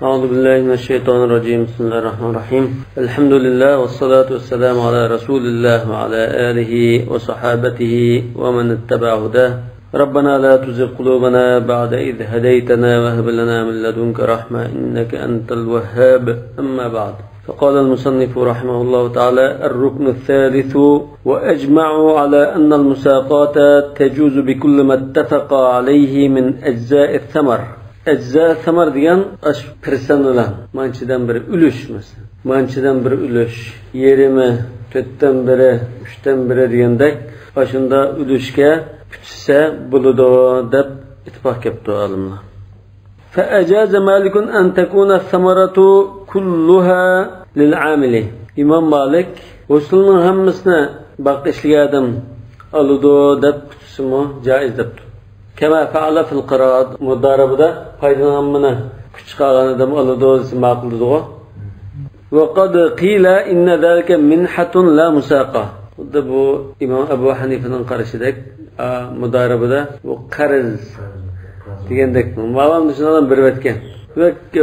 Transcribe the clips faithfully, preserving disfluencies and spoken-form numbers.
أعوذ بالله من الشيطان الرجيم. بسم الله الرحمن الرحيم. الحمد لله والصلاة والسلام على رسول الله وعلى آله وصحابته ومن اتبع هداه. ربنا لا تزغ قلوبنا بعد إذ هديتنا وهب لنا من لدنك رحمة إنك أنت الوهاب. أما بعد. فقال المصنف رحمه الله تعالى: الركن الثالث، وأجمعوا على أن المساقاة تجوز بكل ما اتفق عليه من أجزاء الثمر. ئەجزا سەمەر دېگەن ئاشۇ پىرسەنتلەر، مانچىدىن بىر ئۈلۈش مەسىلەن. مانچىدىن بىر ئۈلۈش، يېرىمى، تۆتتىن بىرى، ئۈچتىن بىرى دېگەندەك، ئاشۇنداق ئۈلۈشكە پۈتسە بولىدۇ دەپ ئىتتىپاق كەپتۇ ئالىملار. فأجاز مالك أن تكون الثمرة كلها للعامل. ئىمام مالىك ھوسۇلنىڭ ھەممىسىنى باغقا ئىشلىگەن ئادەم ئالىدۇ دەپ پۈتسىمۇ جائىز دەپتۇ. كما فعل في القراض، مۇدارىبىدە پايدىنىڭ ھەممىنى كۈچ چىقارغان ئادەم ئالىدۇ دېسە ماقۇل دېدىغۇ. وقد قيل إن ذلك منحة لا مساقاة. خۇددى بۇ ئىمام ئەبۇ ھەنىفىنىڭ قارىشىدەك، ئا، مۇدارىبىدە بۇ قەرز دېگەندەك. ماۋام شۇنىڭدىن بېرىۋەتكەن.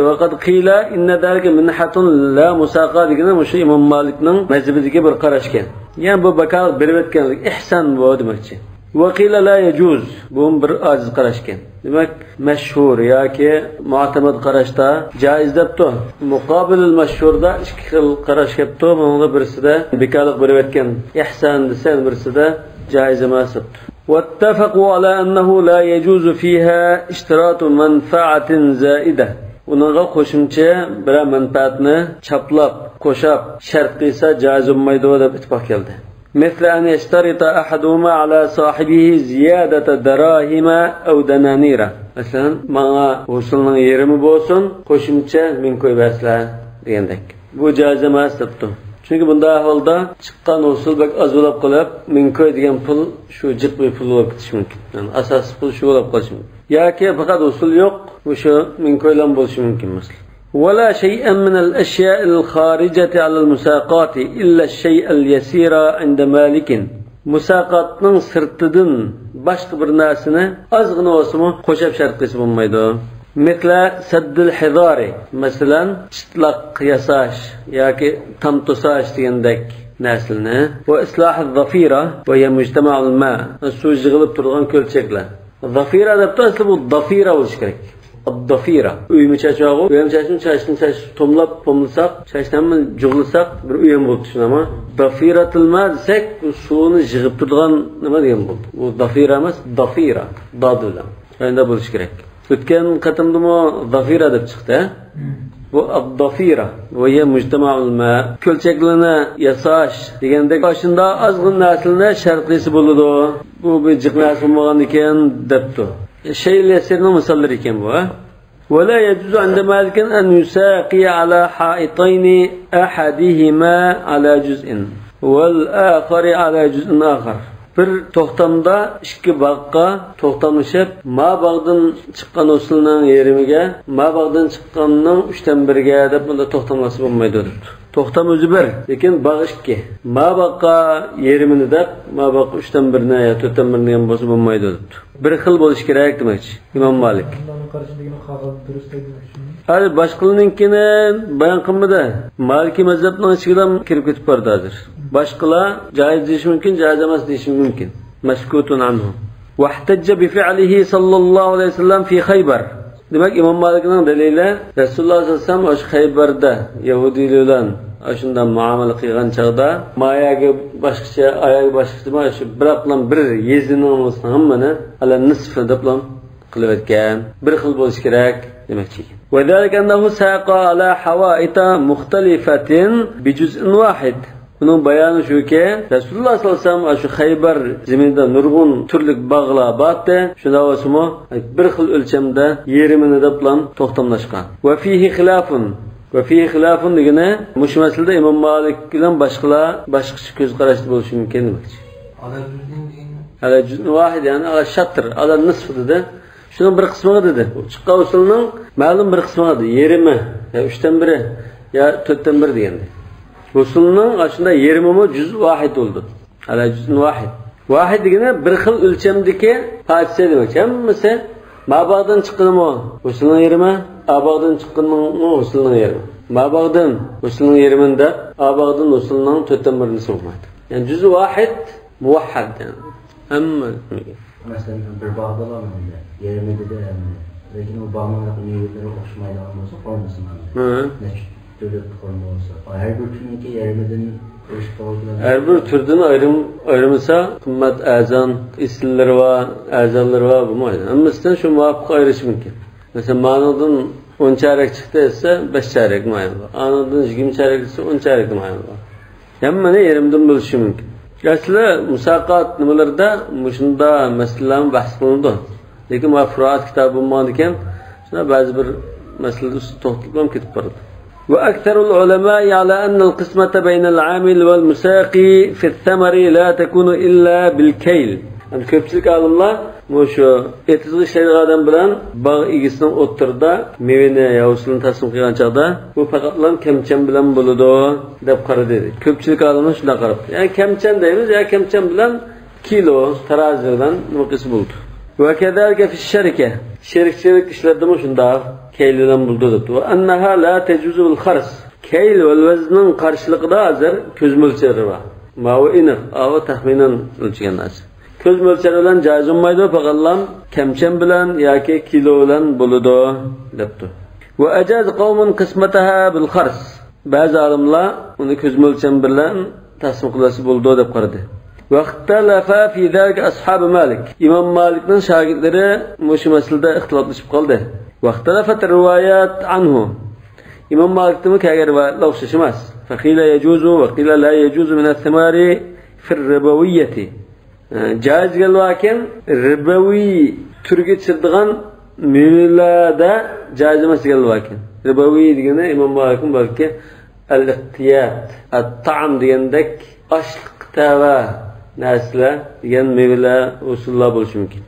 وقد قيل إن ذلك منحة لا مساقاة دېگىنى مۇشۇ ئىمام مالىكنىڭ مەزھىپىدىكى بىر قاراش ئىكەن. يەنى بۇ ۋاكالەت بېرىۋەتكەنلىك، ئىھسان بۇ دېمەكچى. وقيل لا يجوز، بۇمۇ بىر ئاجىز قاراش ئىكەن. دېمەك، مەشھۇر ياكى مۇئتەمەد قاراشتا جائىز دەپتۇ. مۇقابىلىل مەشھۇردا ئىككى خىل قاراش كەپتۇ. بۇنىڭدا بىرسىدە بىكارلىق بېرىۋەتكەن ئىھسان دېسە، بىرسىدە جائىز ئەمەس دەپتۇ. واتتەفەقۇ ئالا ئەننەھۇ لا يەجۇزۇ فىھا ئىشتىراتۇ مەنفەئەتىن زائىدە. ئۇنىڭغا قوشۇمچە بىرەر مەنپەئەتنى چاپلاپ، قوشاپ، شەرت قىلسا جائىز بولمايدۇ دەپ ئىتتىپاق كەلدى. مىسلى ئەن يەشتەرىتە ئەھەدۇھۇما ئالا ساھىبىھى زىيادەتە دەراھىمە ئەۋ دەنانىرە. مەسىلەن، ماڭا ھوسۇلنىڭ يېرىمى بولسۇن، قوشۇمچە مىڭ كوي بەرسىلە دېگەندەك. بۇ جائىز ئەمەس دەپتۇ. چۈنكى بۇنداق ئەھۋالدا چىققان ھوسۇل بەك ئاز بولۇپ قېلىپ، مىڭ كوي دېگەن پۇل شۇ جىق بىر پۇل بولۇپ كېتىشى مۇمكىن. يەنى ئاساسلىق پۇل شۇ بولۇپ قېلىشى مۇمكىن. ياكى پەقەت ھوسۇل يوق، مۇشۇ مىڭ كويلام بولۇشى مۇمكىن مەسىلەن. ولا شيئا من الأشياء الخارجة على المساقاة إلا الشيء اليسير عند مالك. مۇساقاتنىڭ سىرتىدىن باشقا بىر نەرسىنى ئازغىنە بولسىمۇ قوشاپ شەرت قىلسا بولمايدۇ. مىسلى سەددىل ھىزارى، مەسىلەن، چىتلاق ياساش ياكى تام توساش دېگەندەك نەرسىلەرنى. ۋە ئىسلاھىز زافىرە ۋە ھىيە مۇجتەمەئۇل ماء، سۇ يىغىلىپ تۇرىدىغان كۆلچەكلەر. زافىرە دەپتۇ، ئەسلى بۇ دافىرە بولۇشى كېرەك. ئابدافىرە. ئۆيمۇ چاچ بارغۇ، ئۆيەم چاچنى چاچنى چاچ توملاپ، توملىساق، چاچنى ھەممە جۇغلىساق، بىر ئۆيەم بولۇپتۇ شۇنداقمۇ؟ دافىرەتىل ما دېسەك، بۇ سۇنى يىغىپ تۇرىدىغان نېمە دېگەن بولدى. بۇ دافىرە ئەمەس، دافىرە. داد بىلەن. شۇنداق بولۇشى كېرەك. ئۆتكەن قېتىمدىمۇ زافىرە دەپ چىقتى، ھە؟ بۇ ئابدافىرە. ۋە ھىيە مۇجتەمەئۇل ماء. كۆلچەكلەرنى ياساش دېگەندەك، شۇنداق ئازغىنە نەرسىلەرنى شەرت قىلسا بولىدۇ. بۇ بىر جىق نەرسە بولمىغاندىكىن دەپتۇ. شەيئىل يەسىرنىڭ مىساللىرى ئىكەن بۇ، ھە؟ ولا يجوز عند مالك أن يساقي على حائطين أحدهما على جزء والآخر على جزء آخر. بىر توختامدا ئىككى باغقا توختاملىشىپ، ما باغدىن چىققان ھوسۇلنىڭ يېرىمىگە، ما باغدىن چىققاننىڭ ئۈچتىن بىرىگە دەپ بۇنداق توختاملاشسا بولمايدۇ دەپتۇ. توختام ئۆزى بىر، لېكىن باغ ئىككى. ما باغقا يېرىمىنى دەپ، ما باغقا ئۈچتىن بىرنى يا تۆتتىن بىرنى دېگەن بولسا بولمايدۇ دەپتۇ. بىر خىل بولۇشى كېرەك دېمەكچى ئىمام مالىك. ئۇلارنىڭ قارىشىدىكىنى قالغان دۇرۇس دەيدۇ شۇنى. ھازىر باشقىلىرىنىڭكىنى بايان قىلمىدى. مالىكىي مەزھەپنىڭ ئىچىگىلا كىرىپ كېتىپ بارىدۇ ھازىر. باشقىلار جائىز دېيىشى مۇمكىن، جائىز ئەمەس دېيىشى مۇمكىن. مەسكۇتۇن ئەنھۇ. واحتج بفعله صلى الله عليه وسلم في خيبر. دېمەك، ئىمام مالىكنىڭ دەلىلى، رەسۇلۇللاھ سەللەللاھۇ ئەلەيھى ۋەسەللەم ئاشۇ خەيبەردە يەھۇدىيلار بىلەن ئاشۇنداق مۇئامىلە قىلغان چاغدا، ماياگە باشقىچە، ئاياگە باشقىچە، مانا شۇ بىراقلا بىر يېزىنىڭ ھەممىنى ئەلە نىسف دەپلا قىلىۋەتكەن. بىر خىل بولۇشى كېرەك دېمەكچى. وذلك أنه ساقى على حوائط مختلفة بجزء واحد. بۇنىڭ بايانى شۇكى، رەسۇلۇللاھ سەللەللاھۇ ئەلەيھى ۋەسەللەم ئاشۇ خەيبەر زېمىنىدا نۇرغۇن تۈرلۈك باغلار بارتى. شۇنداق بولسىمۇ، بىر خىل ئۆلچەمدە يېرىمىنى دەپلا توختاملاشقان. وفيه خلاف. وفيه خلاف دېگىنى، مۇشۇ مەسىلىدە ئىمام مالىك بىلەن باشقىلار باشقىچە كۆز قاراشتا بولۇشى مۇمكىن دېمەكچى. على جزء دېگەن؟ على جزء واحد، يەنى على شطر، على النصف دېدى. شۇنىڭ بىر قىسمىغا دېدى. چىققان ھوسۇلنىڭ مەلۇم بىر قىسمىغا دېدى. يېرىمى، يا ئۈچتىن بىرى، يا تۆتتىن بىرى دېگەندەك. ھوسۇلنىڭ ئاشۇنداق يېرىمىمۇ جۇز ۋاھىد بولىدۇ. ئەلە جۇزئۇن ۋاھىد. ۋاھىد دېگىنى بىر خىل ئۆلچەمدىكى پارچىسى دېمەك. ھەممىسى ماباغدىن چىققىنىمۇ ھوسۇلنىڭ يېرىمى، ئا باغدىن چىققىنىڭ ھوسۇلنىڭ يېرىمى. ما باغدىن ھوسۇلنىڭ يېرىمىنى دەپ، ئا باغدىن ھوسۇلنىڭ تۆتتىن بىرىنى سوقمايدۇ. يەنى جۈزئى ۋاھىد مۇۋەھھەد، يەنى ھەممە. مەسىلەن، بىر باغدا بار مەندە، يېرىمىدە ئەمدى. لېكىن ئۇ باغنىڭ مېۋىلىرى ئوخشىمايدىغان بولسا، قورۇمىسۇن ئەمدى. ھە. نەچچە تۈرلۈك قورۇما بولسا. ھەر بىر تۈرنىڭكى يېرىمىدىن ئېلىشقا توغرا كېلىدۇ. ھەر بىر تۈردىن ئايرىم، ئايرىمىسا، قىممەت ئەرزان، ئېسىللىرى بار، ئەرزانلىرى بار، بولمايدۇ. ھەممىسىدىن شۇ مۇۋاپىق ئايرىشى مۇمكىن. مەسىلەن، مانىڭدىن ئون چارەك چىقتى دېسە، بەش چارەك مايىل بار. ئانىڭدىن يىگىرمە چارەك دېسە، ئون چارەك مايىل بار. ھەممىنى يېرىمدىن بۆلۈشى مۇمكىن. ئەسلى مۇساقات نېمىلىرىدە مۇشۇنداق مەسىلىلەرمۇ بەھس قىلىنىدۇ. لېكىن مانا فۇرۇئات كىتابى بولمىغاندىكىن، شۇنداق بەزى بىر مەسىلىدە ئۇستىدە توختىلىپلا كېتىپ بارىدۇ. وأكثر العلماء على أن القسمة بين العامل والمساقي في الثمر لا تكون إلا بالكيل. يەنى كۆپچىلىك ئالىملار مۇشۇ ئېتىزغا ئىشلەيدىغان ئادەم بىلەن باغ ئىگىسىنىڭ ئوتتۇرىدا مېۋىنى يا ھوسۇلنى تەقسىم قىلغان چاغدا، بۇ پەقەتلا كەمچەن بىلەن بولىدۇ، دەپ قارىدى. كۆپچىلىك ئالىملار شۇنداق قاراپتۇ. يەنى كەمچەن دەيمىز، يا كەمچەن بىلەن كىلو تارازى بىلەن نېمە قىلسا بولىدۇ. وكذلك في الشركة. شېرىكچىلىك ئىشلىرىدىمۇ شۇنداق كەيل بىلەن بولىدۇ دەپتۇ. وأنها لا تجوز بالخرص. كەيل ۋە ۋەزننىڭ قارشىلىقىدا ھازىر كۆز مۆلچەرى بار. ماۋۇ ئېنىق، ئاۋۇ تەخمىنەن ئۆلچىگەن نەرسە. كۆز مۆلچەر بىلەن جايىز بولمايدۇ، پەقەتلا كەمچەن بىلەن ياكى كىلو بىلەن بولىدۇ، دەپتۇ. وأجاز قوم قسمتها بالخرص. بەزى ئالىملار ئۇنى كۆز مۆلچەم بىلەن تەقسىم قىلسا بولىدۇ، دەپ قارىدى. واختلف في ذلك أصحاب مالك. ئىمام مالىكنىڭ شاگىرتلىرى مۇشۇ مەسىلىدە ئىختىلاپلىشىپ قالدى. واختلفت الروايات عنه. ئىمام مالىكتىنمۇ كەلگەن رىۋايەتلەر ئوخشاش ئەمەس. فقيل يجوز وقيل لا يجوز من الثمار في الربوية. جائىز دېگەن باركەن، رىبوۋىي تۈرگە چىدىغان مېۋىلەردە جائىز ئەمەس دېگەن باركەن. رىبوۋىي دېگىنى ئىمام مالىكنىڭ بەلكى ئەل-ئىقتىيات، ئەت-تائام دېگەندەك ئاشلىققا تەۋە نەرسىلەر دېگەن مېۋىلەر، ھوسۇللار بولۇشى مۇمكىن.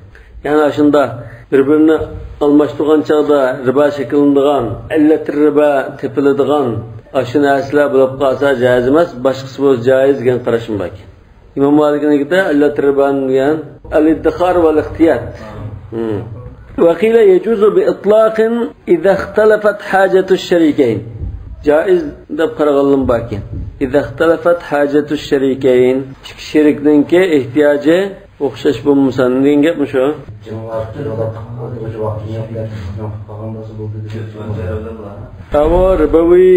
يەنى ئاشۇنداق بىر-بىرىنى ئالماشتۇرغان چاغدا رىبا شەكىللىنىدىغان، ئىللەتىر رىبا تېپىلىدىغان ئاشۇ نەرسىلەر بولۇپ قالسا جائىز ئەمەس، باشقىسى بولسا جائىز دېگەن قاراشمۇ باركەن. ئىمام مالىكنىڭكىدە ئىللەتىر رىبا دېگەن ئەل-ئىددىخار ۋەل-ئىقتىيات. ھىم. وقيل يجوز بإطلاق إذا اختلفت حاجة الشريكين. جائىز دەپ قارىغانلىرىمۇ باركەن. إذا اختلفت حاجة الشريكين. ئىككى شېرىكنىڭكى ئېھتىياجى ئوخشاش بولمىسا، دېگەن گەپمۇ شۇ. جىڭلار تۇرۇپ، ئۆز ۋاقتىنى يوقلاپ، يوقلاپ قالغان بولسا بولدى دېگەن. ھاۋا رىبوۋىي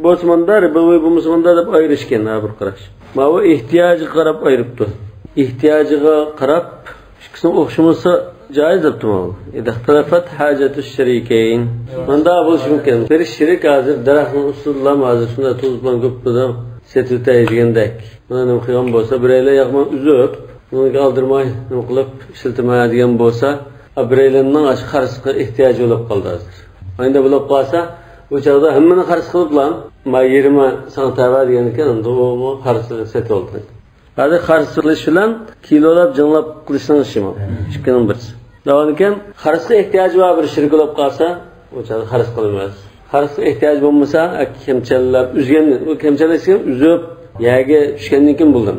بولسا ماندا، رىبوۋىي بولمىسا ماندا دەپ ئايرىشكەن، ھە، بىر قاراش. ماۋۇ ئېھتىياجىغا قاراپ ئايرىپتۇ. ئېھتىياجىغا قاراپ، ئىككىسىنىڭ ئوخشىمىسا جائىز دەپتۇ ماۋۇ. إذا اختلفت حاجة الشريكين. ماندا بولۇشى مۇمكىن. بىر شېرىك ھازىر دەرەخنىڭ ئۈستىدىلا ھازىر شۇنداق تۇزۇپ قويۇپ بېرىپ سېتىۋېتەي دېگەندەك. مانا نېمە قىلغان بولسا، بىرەيلەن ياغمۇ ئۈزۈپ، ئۇنىڭغا ئالدىرىماي نېمە قىلىپ ئىشلىتىمەن دېگەن بولسا، بىرەيلەننىڭ ئاشۇ خەرجكە ئېھتىياجى بولۇپ قالدى ھازىر. ئەمدى بولۇپ قالسا، ئۇ چاغدا ھەممىنى خەرج قىلىپلا، ما يېرىمى ساڭا تەۋە دېگەندىكىن، ئەمدى ئۇمۇ خەرجنى سېتىۋالدى. ھازىر خەرج قىلىش بىلەن كىلولاپ، جىڭلاپ قىلىشنىڭ ئىشى بار. ئىككىنىڭ بىرسى. داۋامىكەن، خەرجكە ئېھتىياجى بار بىر شېرىك بولۇپ قالسا، ئۇ چاغدا خەرج قىلىنماس. خەرجكە ئېھتىياج بولمىسا، كەمچەللەپ ئۈزگەندىن، ئۇ كەمچەللەشكە ئۈزۈپ، يەرگە چۈشكەندىن كېيىن بولىدۇ.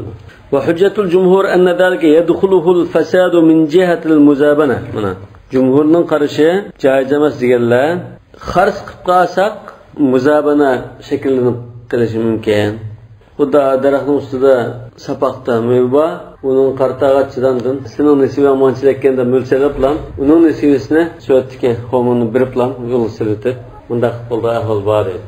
وحجة الجمهور أن ذلك يدخله الفساد من جهة المزابنة. مانا، جۇمھۇرنىڭ قارىشى جائىز ئەمەس دېگەنلەر، خەرج قىلىپ قالساق، مۇزابەنە شەكىللىنىپ قېلىشى مۇمكىن. خۇددى دەرەخنىڭ ئۈستىدە ساپاقتا مېۋە بار، ئۇنىڭ قارا تاغاچچىداندىن سېنىڭ نېسىۋەڭ مانچىلىككەن دەپ مۆلچەرلەپلا، ئۇنىڭ نېسىۋىسىنى سۆۋەتتىكى خورمىنى بېرىپلا يولغا سېلىۋېتىپ، مۇنداق قىلىپ بولىدىغان ئەھۋال بار دەيدۇ.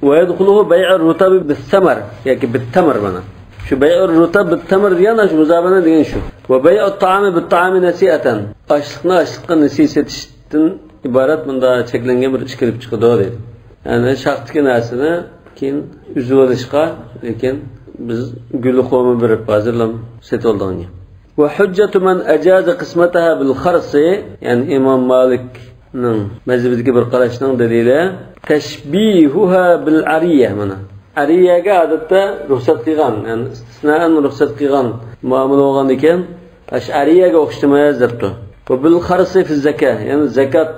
ويدخله بيع الرطب بالثمر ياكى بالتمر مانا. شۇ بيع الرطب بالتمر دېگەن شۇ مۇزابەنە دېگەن شۇ. وبيع الطعام بالطعام نسيئة. ئاشلىقنى ئاشلىققا نېسىۋە سېتىشتىن ئىبارەت مۇنداق چەكلەنگەن بىر ئىش كېلىپ چىقىدۇ دەيدۇ. يەنى شاختىكى نەرسىنى كېيىن ئۈزۈۋېلىشقا، لېكىن بىز گۈلى خورما بېرىپ ھازىرلا سېتىۋالىدىغان گەپ. وحجة من أجاز قسمتها بالخرص، يەنى ئىمام مالىكنىڭ مەزھىپىدىكى بىر قاراشنىڭ دەلىلى، تشبيهها بالعرية، مانا. ئەرىيەگە ئادەتتە رۇخسەت قىلغان، يەنى ئىستىسنائەن رۇخسەت قىلغان مۇئامىلە بولغاندىكىن، ئاشۇ ئەرىيەگە ئوخشىتىمىز دەپتۇ. وبالخرص في الزكاة، يەنى زاكات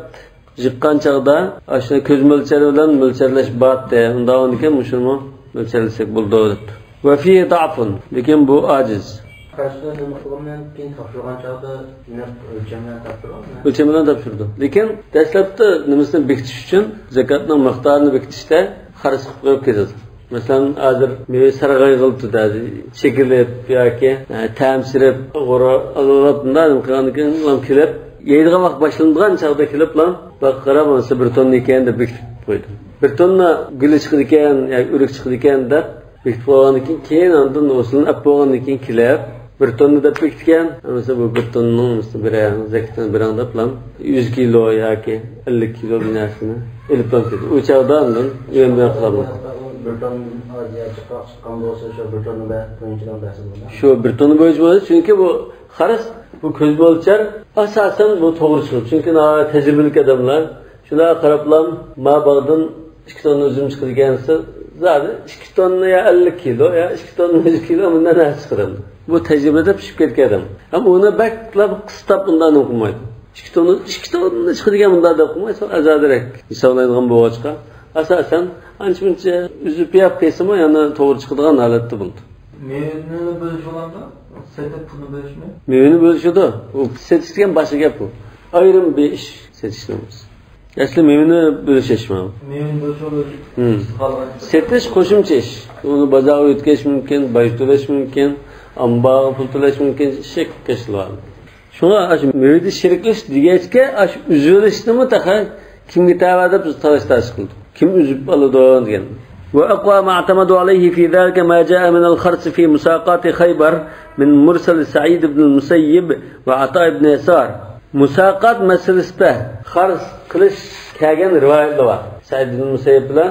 يىغقان چاغدا ئاشۇ كۆز مۆلچەر بىلەن مۆلچەرلەش بارتى. ئۇنداق بولغاندىكىن مۇشۇنىمۇ مۆلچەرلىسەك بولىدۇ دەپتۇ. وفيه ضعف، لېكىن بۇ ئاجىز. قەرزنى نېمە قىلغاندىن كېيىن تاپشۇرغان چاغدا نەق ئۆلچەم بىلەن تاپشۇرىدۇ؟ ئۆلچەم بىلەن تاپشۇرىدۇ. لېكىن دەسلەپتە نېمىسىنى بېكىتىش ئۈچۈن، زاكاتنىڭ مىقدارىنى بېكىتىشتە خەرج قىلىپ قويۇپ كېتىدۇ. مەسىلەن، ھازىر مېۋە سارغايغىلى تۇرىدۇ، چېكىلىپ ياكى، ئە، تەمسىرەپ، غورا ئالىلاپ، مۇنداق نېمە قىلغاندىن كېيىن ئۇلار كېلىپ، يەيدىغان ۋاقىت باشلىنىدىغان چاغدا كېلىپلا، بۇ قاراپ، مانا بىر توننا ئىكەن دەپ بېكىتىپ قويدۇم. بىر توننا گۈلى چىقىدىكەن ياكى ئۆرۈك چىقىدىكەن دەپ بېكىتىپ قويغاندىن كېيىن، كېيىن ئاندىن ھوسۇلنى ئەپ بولغاندىن كېيىن كېلىپ، بىر توننا دەپ بېكىتكەن. مەسىلەن، بۇ بىر توننىنىڭ، مەسىلەن، بىرەر زەكىتىنى بېرىڭ دەپلا، يۈز كىلو ياكى ئەللىك كىلو بىر نەرسىنى ئېلىپ كېتىدۇ. ئۇ چاغدا ئاندىن ئۆيەن بىلەن قىلالمايدۇ. بىر توننا ئاز يا جىقراق چىققان بولسا، شۇ بىر توننا بە-، بويىچە بەرسە بولىدۇ. شۇ بىر توننا بويىچە بولىدۇ، چۈنكى بۇ خەرج، بۇ كۆز مۆلچەر ئاساسەن بۇ توغرا چىقىدۇ. چۈنكى ناھايىتى تەجرىبىلىك ئادەملەر شۇنداق قاراپلا، ما باغدىن ئىككى توننا ئۈزۈم چىقىدىكەن دېسە، زادى ئىككى توننا يا ئەللىك كىلو يا ئىككى توننا يۈز كىلو مۇنداق نەرسە چىقىدۇ. بۇ تەجرىبىدە پىشىپ كەتكەن ئادەم. ئەمما ئۇنى بەكلا قىستاپ ئۇنداق نېمە قىلمايدۇ. ئىككى توننا، ئىككى توننا چىقىدىكەن مۇنداق دەپ قىلماي، سەل ئازادىراق ھېسابلايدىغان بولغاچقا، ئاساسەن ئانچە-مۇنچە ئۈزۈپ يەپ قويسىمۇ، يەنە توغرا چىقىدىغان ھالەتتە بولىدۇ. مېۋىنى بۆلۈش بولامدۇ؟ سېتىپ پۇلنى بۆلۈشمۇ؟ مېۋىنى بۆلۈشىدۇ. ئۇ سېتىش دېگەن باشقا گەپ ئۇ. ئايرىم بىر ئىش سېتىشنىڭ ئۆزى. ئەسلى مېۋىنى بۆلۈش ئىش مانا. مېۋىنى بۆلۈش بولىدۇ. ھىم. قالغان ئىش. سېتىش قوشۇمچە ئىش. ئۇنى بازارغا ئۆتكۈزۈش مۇمكىن، باج تۆلەش مۇمكىن، ئامبارغا پۇل تۆلەش مۇمكىن، شەكىل قىلىۋالىدۇ. شۇڭا ئاشۇ مېۋىدە شېرىكلىشىش دېگەچكە، ئاشۇ ئۈزۈۋېلىشنىمۇ تېخى كىمگە تەۋە دەپ بىز تالاش-تارتىش قىلدۇق. كىم ئۈزۈپ ئالىدۇ دېگەن. وأقوى ما اعتمدوا عليه في ذلك ما جاء من الخرص في مساقات خيبر من مرسل سعيد بن المسيب وعطاء بن يسار. مۇساقات مەسىلىسىدە خەرج قىلىش كەلگەن رىۋايەتلەر بار. سەئىد ئىبن مۇسەييىب بىلەن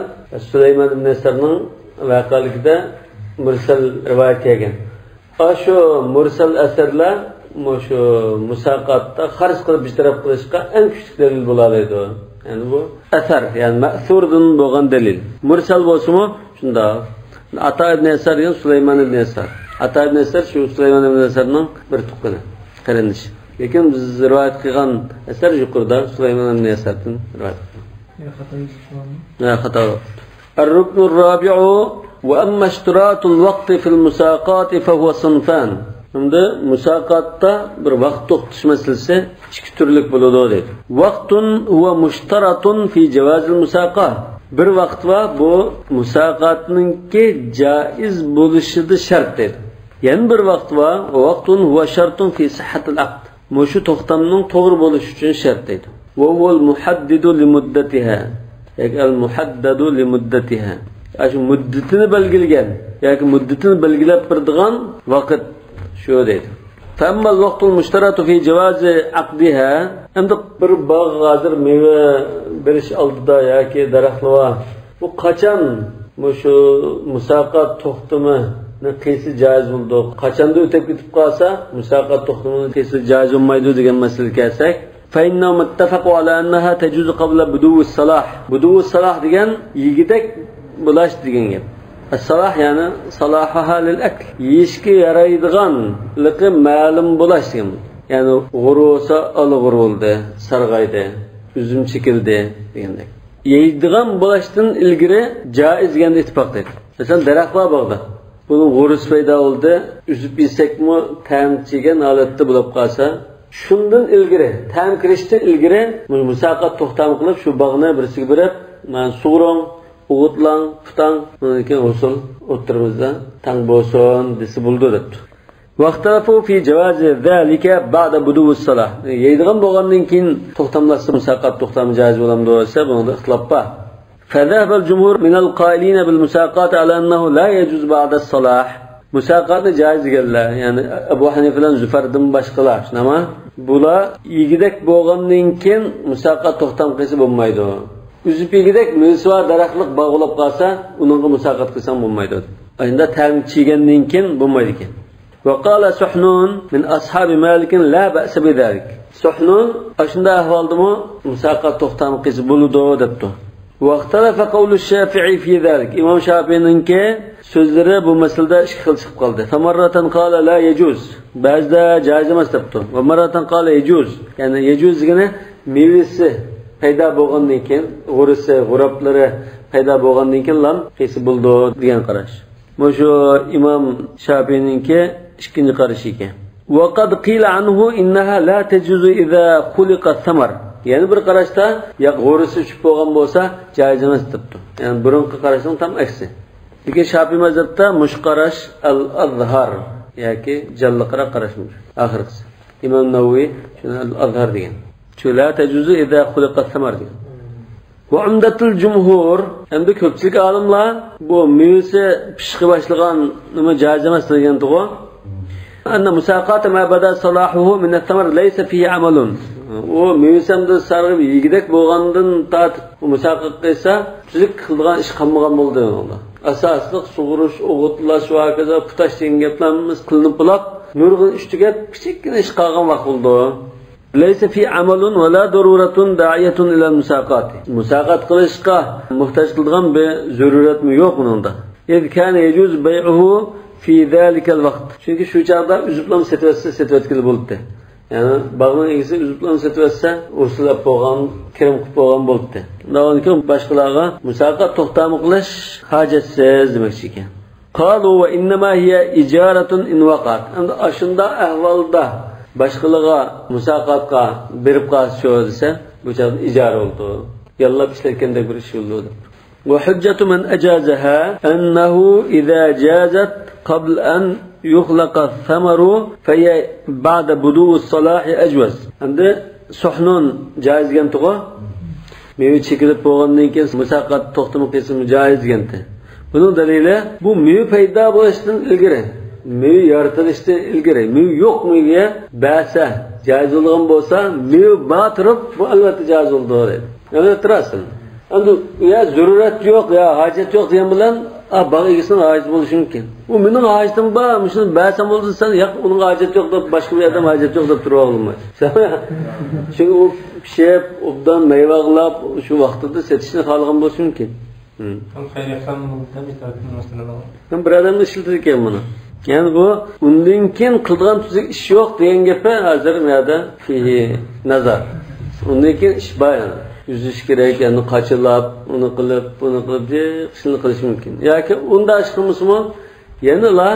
سۇلايمان ئىبن يەسارنىڭ ۋەقەلىكىدە مۇرسەل رىۋايەت كەلگەن. ئاشۇ مۇرسەل ئەسەرلەر مۇشۇ مۇساقاتتا خەرج قىلىپ بىر تەرەپ قىلىشقا ئەڭ كۈچلۈك دەلىل بولالايدۇ. يەنى بۇ ئەسەر، يەنى مەسۇردىن بولغان دەلىل. مۇرسەل بولسىمۇ شۇنداق. ئاتا ئىبن يەسار دېگەن سۇلايمان ئىبن يەسار. ئاتا ئىبن يەسار شۇ سۇلايمان ئىبن يەسارنىڭ بىر تۇغقىنى، قېرىندىشى. لېكىن بىز رىۋايەت قىلغان ئەسەر يۇقىرىدا سۇلايمان ئىبن يەساردىن رىۋايەت قىلغان. يا، خاتا يېزىلىپ قالغانمۇ؟ يا، خاتا بوپتۇ. الركن الرابع، وأما اشتراط الوقت في المساقات فهو صنفان. ئەمدى مۇساقاتتا بىر ۋاقىت توختىتىش مەسىلىسى ئىككى تۈرلۈك بولىدۇ دەيدۇ. وقت هو مشترط في جواز المساقاة. بىر ۋاقىت بار، بۇ مۇساقاتنىڭكى جائىز بولۇشىدا شەرت دەيدۇ. يەنە بىر ۋاقىت بار، وقت هو شرط في صحة العقد. مۇشۇ توختامنىڭ توغرا بولۇشى ئۈچۈن شەرت دەيدۇ. وهو المحدد لمدتها. ياكى المحدد لمدتها. ئاشۇ مۇددىتىنى بەلگىلىگەن ياكى مۇددىتىنى بەلگىلەپ بېرىدىغان ۋاقىت شۇ دەيدۇ. فأما الوقت المشترط في جواز عقدها. ئەمدى بىر باغ ھازىر مېۋە بېرىش ئالدىدا ياكى دەرەخلىرى بار. بۇ قاچان مۇشۇ مۇساقات توختىمىنى قىلسا جائىز بولىدۇ؟ قاچاندا ئۆتۈپ كېتىپ قالسا، مۇساقات توختىمىنى قىلسا جائىز بولمايدۇ دېگەن مەسىلىگە كەلسەك، فإنهم اتفقوا على أنها تجوز قبل بدو الصلاح. بدو الصلاح دېگەن يېگۈدەك بولاش دېگەن گەپ. الصلاح يەنى صلاحها للأكل. يېيىشكە يارايدىغانلىقى مەلۇم بولاش دېگەن. يەنى غورا بولسا، ئالا غورا بولدى، سارغايدى، ئۈزۈم چېكىلدى دېگەندەك. يەيدىغان بولۇشتىن ئىلگىرى جائىز دېگەندە ئىتتىپاق دەيدۇ. مەسىلەن، دەرەخ بار باغدا. بۇنىڭ غورىسى پەيدا بولدى. ئۈزۈپ يېسەكمۇ تەم چىگەن ھالەتتە بولۇپ قالسا، شۇندىن ئىلگىرى، تەم كىرىشتىن ئىلگىرى مۇ-، مۇساقات توختام قىلىپ، شۇ باغنى بىرسىگە بېرىپ، مانا سۇغۇرۇڭ، ئوغۇتلاڭ، پۇتاڭ، ئۇنىڭدىن كېيىن ھوسۇل ئوتتۇرىمىزدا تەڭ بولسۇن دېسە بولىدۇ دەپتۇ. واختلفوا في جواز ذلك بعد بدو الصلاح. يەيدىغان بولغاندىن كېيىن توختاملاشسا مۇساقات توختامى جائىز بولامدۇ دېسە، بۇنىڭدا ئىختىلاپ بار. فذهب الجمهور من القائلين بالمساقات على أنه لا يجوز بعد الصلاح. مۇساقاتنى جائىز دېگەنلەر، يەنى ئەبۇ ھەنىفە بىلەن زۇفەردىن باشقىلار، شۇنداقمۇ؟ بۇلار يېگۈدەك بولغاندىن كېيىن مۇساقات توختام قىلسا بولمايدۇ. ئۈزۈپ يېگۈدەك مېۋىسى بار دەرەخلىك باغ بولۇپ قالسا، ئۇنىڭغا مۇساقات قىلساڭ بولمايدۇ. ئەمدى تەم چىگەندىن كېيىن بولمايدىكەن. وقال سحنون من أصحاب مالك لا بأس بذلك. سحنون ئاشۇنداق ئەھۋالدىمۇ مۇساقات توختام قىلسا بولىدۇ دەپتۇ. واختلف قول الشافعي في ذلك. ئىمام شافىئىنىڭكى سۆزلىرى بۇ مەسىلىدە ئىككى خىل چىقىپ قالدى. فمرة قال لا يجوز. بەزىدە جائىز ئەمەس دەپتۇ. ومرة قال يجوز. يەنى يجوز دېگىنى مېۋىسى پەيدا بولغاندىن كېيىن، غورىسى، غوراپلىرى پەيدا بولغاندىن كېيىنلا قىلسا بولىدۇ دېگەن قاراش. مۇشۇ ئىمام شافىئىنىڭكى ئىككىنچى قارىشى ئىكەن. وقد قيل عنه إنها لا تجوز إذا خلق الثمر. يەنە بىر قاراشتا، ياق، غورىسى چۈشۈپ بولغان بولسا جائىز ئەمەس دەپتۇ. يەنى بۇرۇنقى قاراشنىڭ تام ئەكسى. لېكىن شاپىي مەزھەپتە مۇشۇ قاراش ئەل-ئەزھار ياكى جانلىقراق قاراش مۇشۇ ئاخىرقىسى. ئىمام نەۋەۋى شۇنى ئەل-ئەزھار دېگەن. شۇ لا تجوز إذا خلق الثمر دېگەن. وعمدة الجمهور، ئەمدى كۆپچىلىك ئالىملار بۇ مېۋىسى پىشىشقا باشلىغاننىمۇ جائىز ئەمەس دېگەنتىغۇ. أن مساقاة ما بدا صلاحه من الثمر ليس فيه عمل. ئۇ مېۋىسى ئەمدى سارغىيىپ يېگۈدەك بولغاندىن تارتىپ ئۇ مۇساقات قىلسا، تۈزۈك قىلىدىغان ئىش قالمىغان بولدى ئۇنىڭدا. ئاساسلىق سۇغۇرۇش، ئوغۇتلاش ۋە ھاكازا پۇتاش دېگەن گەپلەرمىز قىلىنىپ بولاپ، نۇرغۇن ئىش تۈگەپ، كىچىككىنە ئىش قالغان ۋاقىت بولىدۇ. ليس فيه عمل ولا ضرورة داعية إلى المساقاة. مۇساقات قىلىشقا موھتاج قىلىدىغان بىر زۆرۈرەتمۇ يوق ئۇنىڭدا. إذ كان يجوز بيعه في ذلك الوقت. چۈنكى شۇ چاغدا ئۈزۈپلا سېتىۋەتسە، سېتىۋەتكىلى بولاتتى. يەنى باغنىڭ ئىگىسى ئۈزۈپلا سېتىۋەتسە، ھوسۇللاپ بولغان، كىرىم قىلىپ بولغان بولاتتى. ئۇنىڭدىن كېيىن باشقىلارغا مۇساقات توختامى قىلىش ھاجەتسىز دېمەكچى ئىكەن. قالوا وإنما هي إجارة إن وقعت. ئەمدى ئاشۇنداق ئەھۋالدا باشقىلارغا مۇساقاتقا بېرىپ قالسىچۇ دېسە، بۇ چاغدا ئىجارە بولىدۇ. ياللاپ ئىشلەتكەندەك بىر ئىش بولىدۇ دەپ. وحجة من أجازها أنه إذا جازت قبل أن يخلق الثمر فهي بعد بدو الصلاح أجوز. ئەمدى سۇھنۇن جائىز دېگەنتىغۇ. مېۋە چېكىلىپ بولغاندىن كېيىن مۇساقات توختىمى قىلسىمۇ جائىز دېگەنتى. بۇنىڭ دەلىلى، بۇ مېۋە پەيدا بولۇشتىن ئىلگىرى، مېۋە يارىتىلىشتىن ئىلگىرى، مېۋە يوق مېۋىگە بەرسە جائىز بولىدىغان بولسا، مېۋە بار تۇرۇپ، بۇ ئەلۋەتتە جائىز بولىدۇ دەيدۇ. ئەلۋەتتە راست. ئەمدى يا زۆرۈرەت يوق، يا ھاجەت يوق دېگەن بىلەن، ئا، باغ ئىگىسىنىڭ ھاجىتى بولۇشى مۇمكىن. ئۇ مېنىڭ ھاجىتىم بار، مۇشۇنى بەرسەم بولىدۇ دېسەڭ، ياق، ئۇنىڭغا ھاجەت يوق دەپ، باشقا بىر ئادەم ھاجەت يوق دەپ تۇرۇۋالمايدۇ. چۈنكى ئۇ پىشىپ، ئوبدان مېۋە ئاڭلاپ، شۇ ۋاقتىدا سېتىشنى خالىغان بولۇشى مۇمكىن. ھىم. ئۇ خەيرىيەتلەرمۇ بولىدۇ دەپ ئېيتىۋاتىدۇ مەسىلەن. ھەم بىر ئادەم ئىشلىتىدىكەن بۇنى. يەنى بۇ ئۇندىن كېيىن قىلىدىغان تۈزۈك ئىش يوق دېگەن گېپى ھازىر مۇ يەردە فىھى نەزەر. ئۇندىن كېيىن ئىش بار يەنى. ئۈزۈش كېرەك، يەنى قاچىلاپ، ئۇنى قىلىپ، بۇنى قىلىپ، جىق ئىشنى قىلىش مۇمكىن. ياكى ئۇنداق ئىش قىلمىسىمۇ، يەنىلا،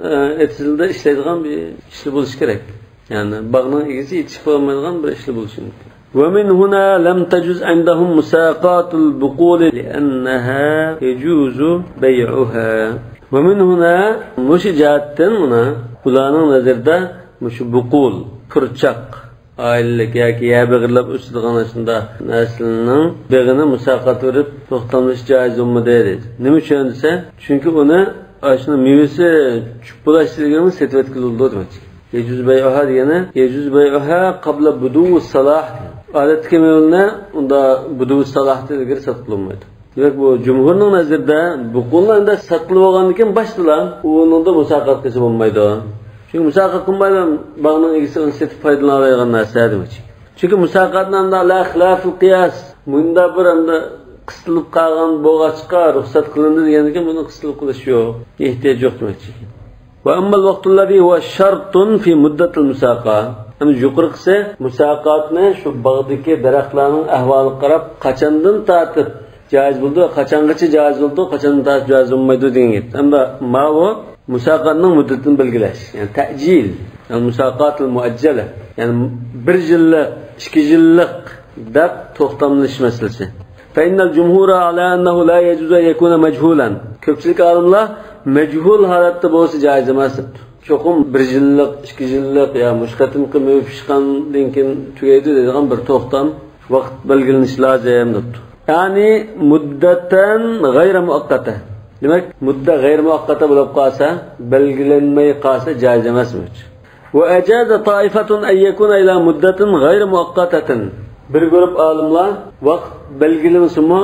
ئە، ئېتىزلىدا ئىشلەيدىغان بىر ئىشلا بولۇشى كېرەك. يەنى باغنىڭ ئىگىسى يېتىشىپ بولالمايدىغان بىر ئىشلا بولۇشى مۇمكىن. ومن هنا لم تجز عندهم مساقاة البقول لأنها يجوز بيعها. ومن هنا، مۇشۇ جەھەتتىن مانا ئۇلارنىڭ نەزىرىدە مۇشۇ بۇقۇل، پۇرچاق، ئائىلىلىك ياكى يەر بېغىرلاپ ئۆسىدىغان ئاشۇنداق نەرسىلەرنىڭ بېغىنى مۇساقات بېرىپ توختاملىشى جائىز بولمىدى دەيدۇ. نېمە ئۈچۈن دېسە، چۈنكى ئۇنى ئاشۇنىڭ مېۋىسى چۈشۈپ بولۇشتىن ئىلگىرى سېتىۋەتكىلى بولىدۇ دېمەكچى. يجوز بيعها دېگىنى، يجوز بيعها قبل بدو الصلاح. ئادەتتىكى مېۋىلەرنى ئۇندا بدو سالاھتىن ئىلگىرى ساتقىلى بولمايدۇ. دېمەك، بۇ جۇمھۇرنىڭ نەزىرىدە بۇقۇلنى ئەمدى ساتقىلى بولغاندىن كېيىن باشتىلا ئۇنىڭدا مۇساقات قىلسا بولمايدۇ. چۈنكى مۇساقات قىلمايلا باغنىڭ ئىگىسى ئۇنى سېتىپ پايدىلىنالايدىغان نەرسە دېمەكچى. چۈنكى مۇساقاتنى ئەمدى لا خىلاف قىياس، مۇنداق بىر ئەمدى قىستىلىپ قالغان بولغاچقا رۇخسەت قىلىندى دېگەندىن كېيىن بۇنى قىستىلىپ قىلىش يوق، ئېھتىياج يوق دېمەكچى. وأما الوقت الذي هو شرط في مدة المساقاة. ئەمدى يۇقىرىقىسى مۇساقاتنى شۇ باغدىكى دەرەخلەرنىڭ ئەھۋالىغا قاراپ قاچاندىن تارتىپ جائىز بولىدۇ، قاچانغىچە جائىز بولىدۇ، قاچاندىن تارتىپ جائىز بولمايدۇ دېگەن گەپ. ئەمدى ماۋۇ مۇساقاتنىڭ مۇددىتىنى بەلگىلەش، يەنى تەجىل، يەنى مۇساقاتۇل مۇئەججەلە، يەنى بىر يىللىق، ئىككى يىللىق دەپ توختاملىشىش مەسىلىسى. فإن الجمهور على أنه لا يجوز أن يكون مجهولا. كۆپچىلىك ئالىملار مەجھۇل ھالەتتە بولسا جائىز ئەمەس دەپتۇ. چوقۇم بىر يىللىق، ئىككى يىللىق يا مۇشۇ قېتىمقى مېۋە پىشقاندىن كېيىن تۈگەيدۇ دەيدىغان بىر توختام ۋاقىت بەلگىلىنىشى لازىم دەپتۇ. يەنى مۇددەتەن غەيرە مۇئەققەتە. دېمەك، مۇددە غەيرە مۇئەققەتە بولۇپ قالسا، بەلگىلەنمەي قالسا جائىز ئەمەس دېمەكچى. وأجاز طائفة أن يكون إلى مدة غير مؤقتة. بىر گۇرۇپ ئالىملار ۋاقىت بەلگىلىمىسىمۇ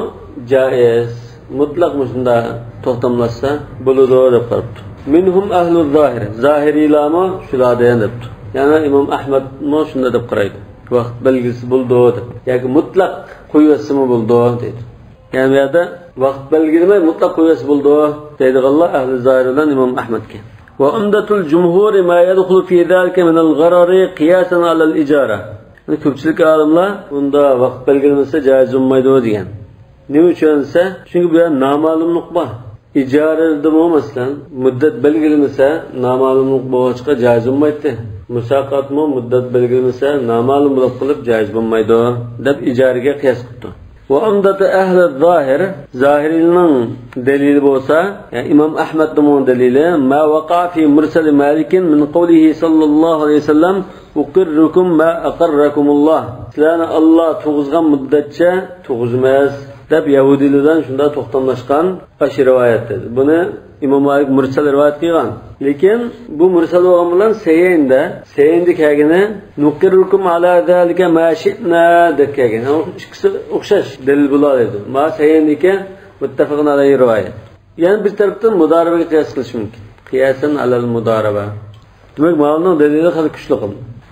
جائىز، مۇتلەق مۇشۇنداق توختاملاشسا بولىدۇ دەپ قاراپتۇ. منهم أهل الظاهر، زاھىرىيلارمۇ شۇلاردىن دەپتۇ. يەنى ئىمام ئەھمەدمۇ شۇنداق دەپ قارايدۇ. ۋاقىت بەلگىسى بولىدۇ دەپ. ياكى مۇتلەق قويۇۋەتسىمۇ بولىدۇ دەيدۇ. يەنى بۇ يەردە ۋاقىت بەلگىلىمەي مۇتلەق قويۇۋەتسە بولىدۇ دەيدىغانلار ئەھلى زاھىر بىلەن ئىمام ئەھمەدكەن. وعمدة الجمهور ما يدخل في ذلك من الغرر قياسا على الإجارة. يەنى كۆپچىلىك ئالىملار بۇندا ۋاقىت بەلگىلىمىسە جائىز بولمايدۇ دېگەن. نېمە ئۈچۈن دېسە، چۈنكى بۇ يەردە نامەلۇملۇق بار. ئىجارىدىمۇ، مەسىلەن، مۇددەت بەلگىلىمىسە، نامەلۇملۇق بولغاچقا جايىز بولمايتتى. مۇساقاتمۇ مۇددەت بەلگىلىمىسە، نامەلۇم بولۇپ قېلىپ جايىز بولمايدۇ، دەپ ئىجارىگە قىياس قىپتۇ. وعمدة أهل الظاهر، زاھىرىينىڭ دەلىلى بولسا، يەنى ئىمام ئەھمەدنىڭ دەلىلى، ما وقع في مرسل مالك من قوله صلى الله عليه وسلم، أقركم ما أقركم الله. سىلەرنى ئاللا تۇرغۇزغان مۇددەتچە تۇرغۇزىمىز، دەپ يەھۇدىيلار بىلەن شۇنداق توختاملاشقان ئاشۇ رىۋايەت دېدى. بۇنى ئىمام مالىك مۇرسەل رىۋايەت قىلغان. لېكىن بۇ مۇرسەل بولغان بىلەن سەھىھىندە، سەھىھىندە كەلگىنى، نۇقىررۇكۇم ئالا زالىكە ما شىئنا دەپ كەلگەن. ئىككىسى ئوخشاش دەلىل بولالايدۇ. ما سەھىھىندىكى مۇتتەپەقۇن ئەلەيھى رىۋايەت. يەنە بىر تەرەپتىن مۇدارىبىگە قىياس قىلىش مۇمكىن. قىياسەن ئەلەل مۇدارىبە. دېمەك، ماۋۇنىڭ دەلىلى خېلى كۈچلۈك.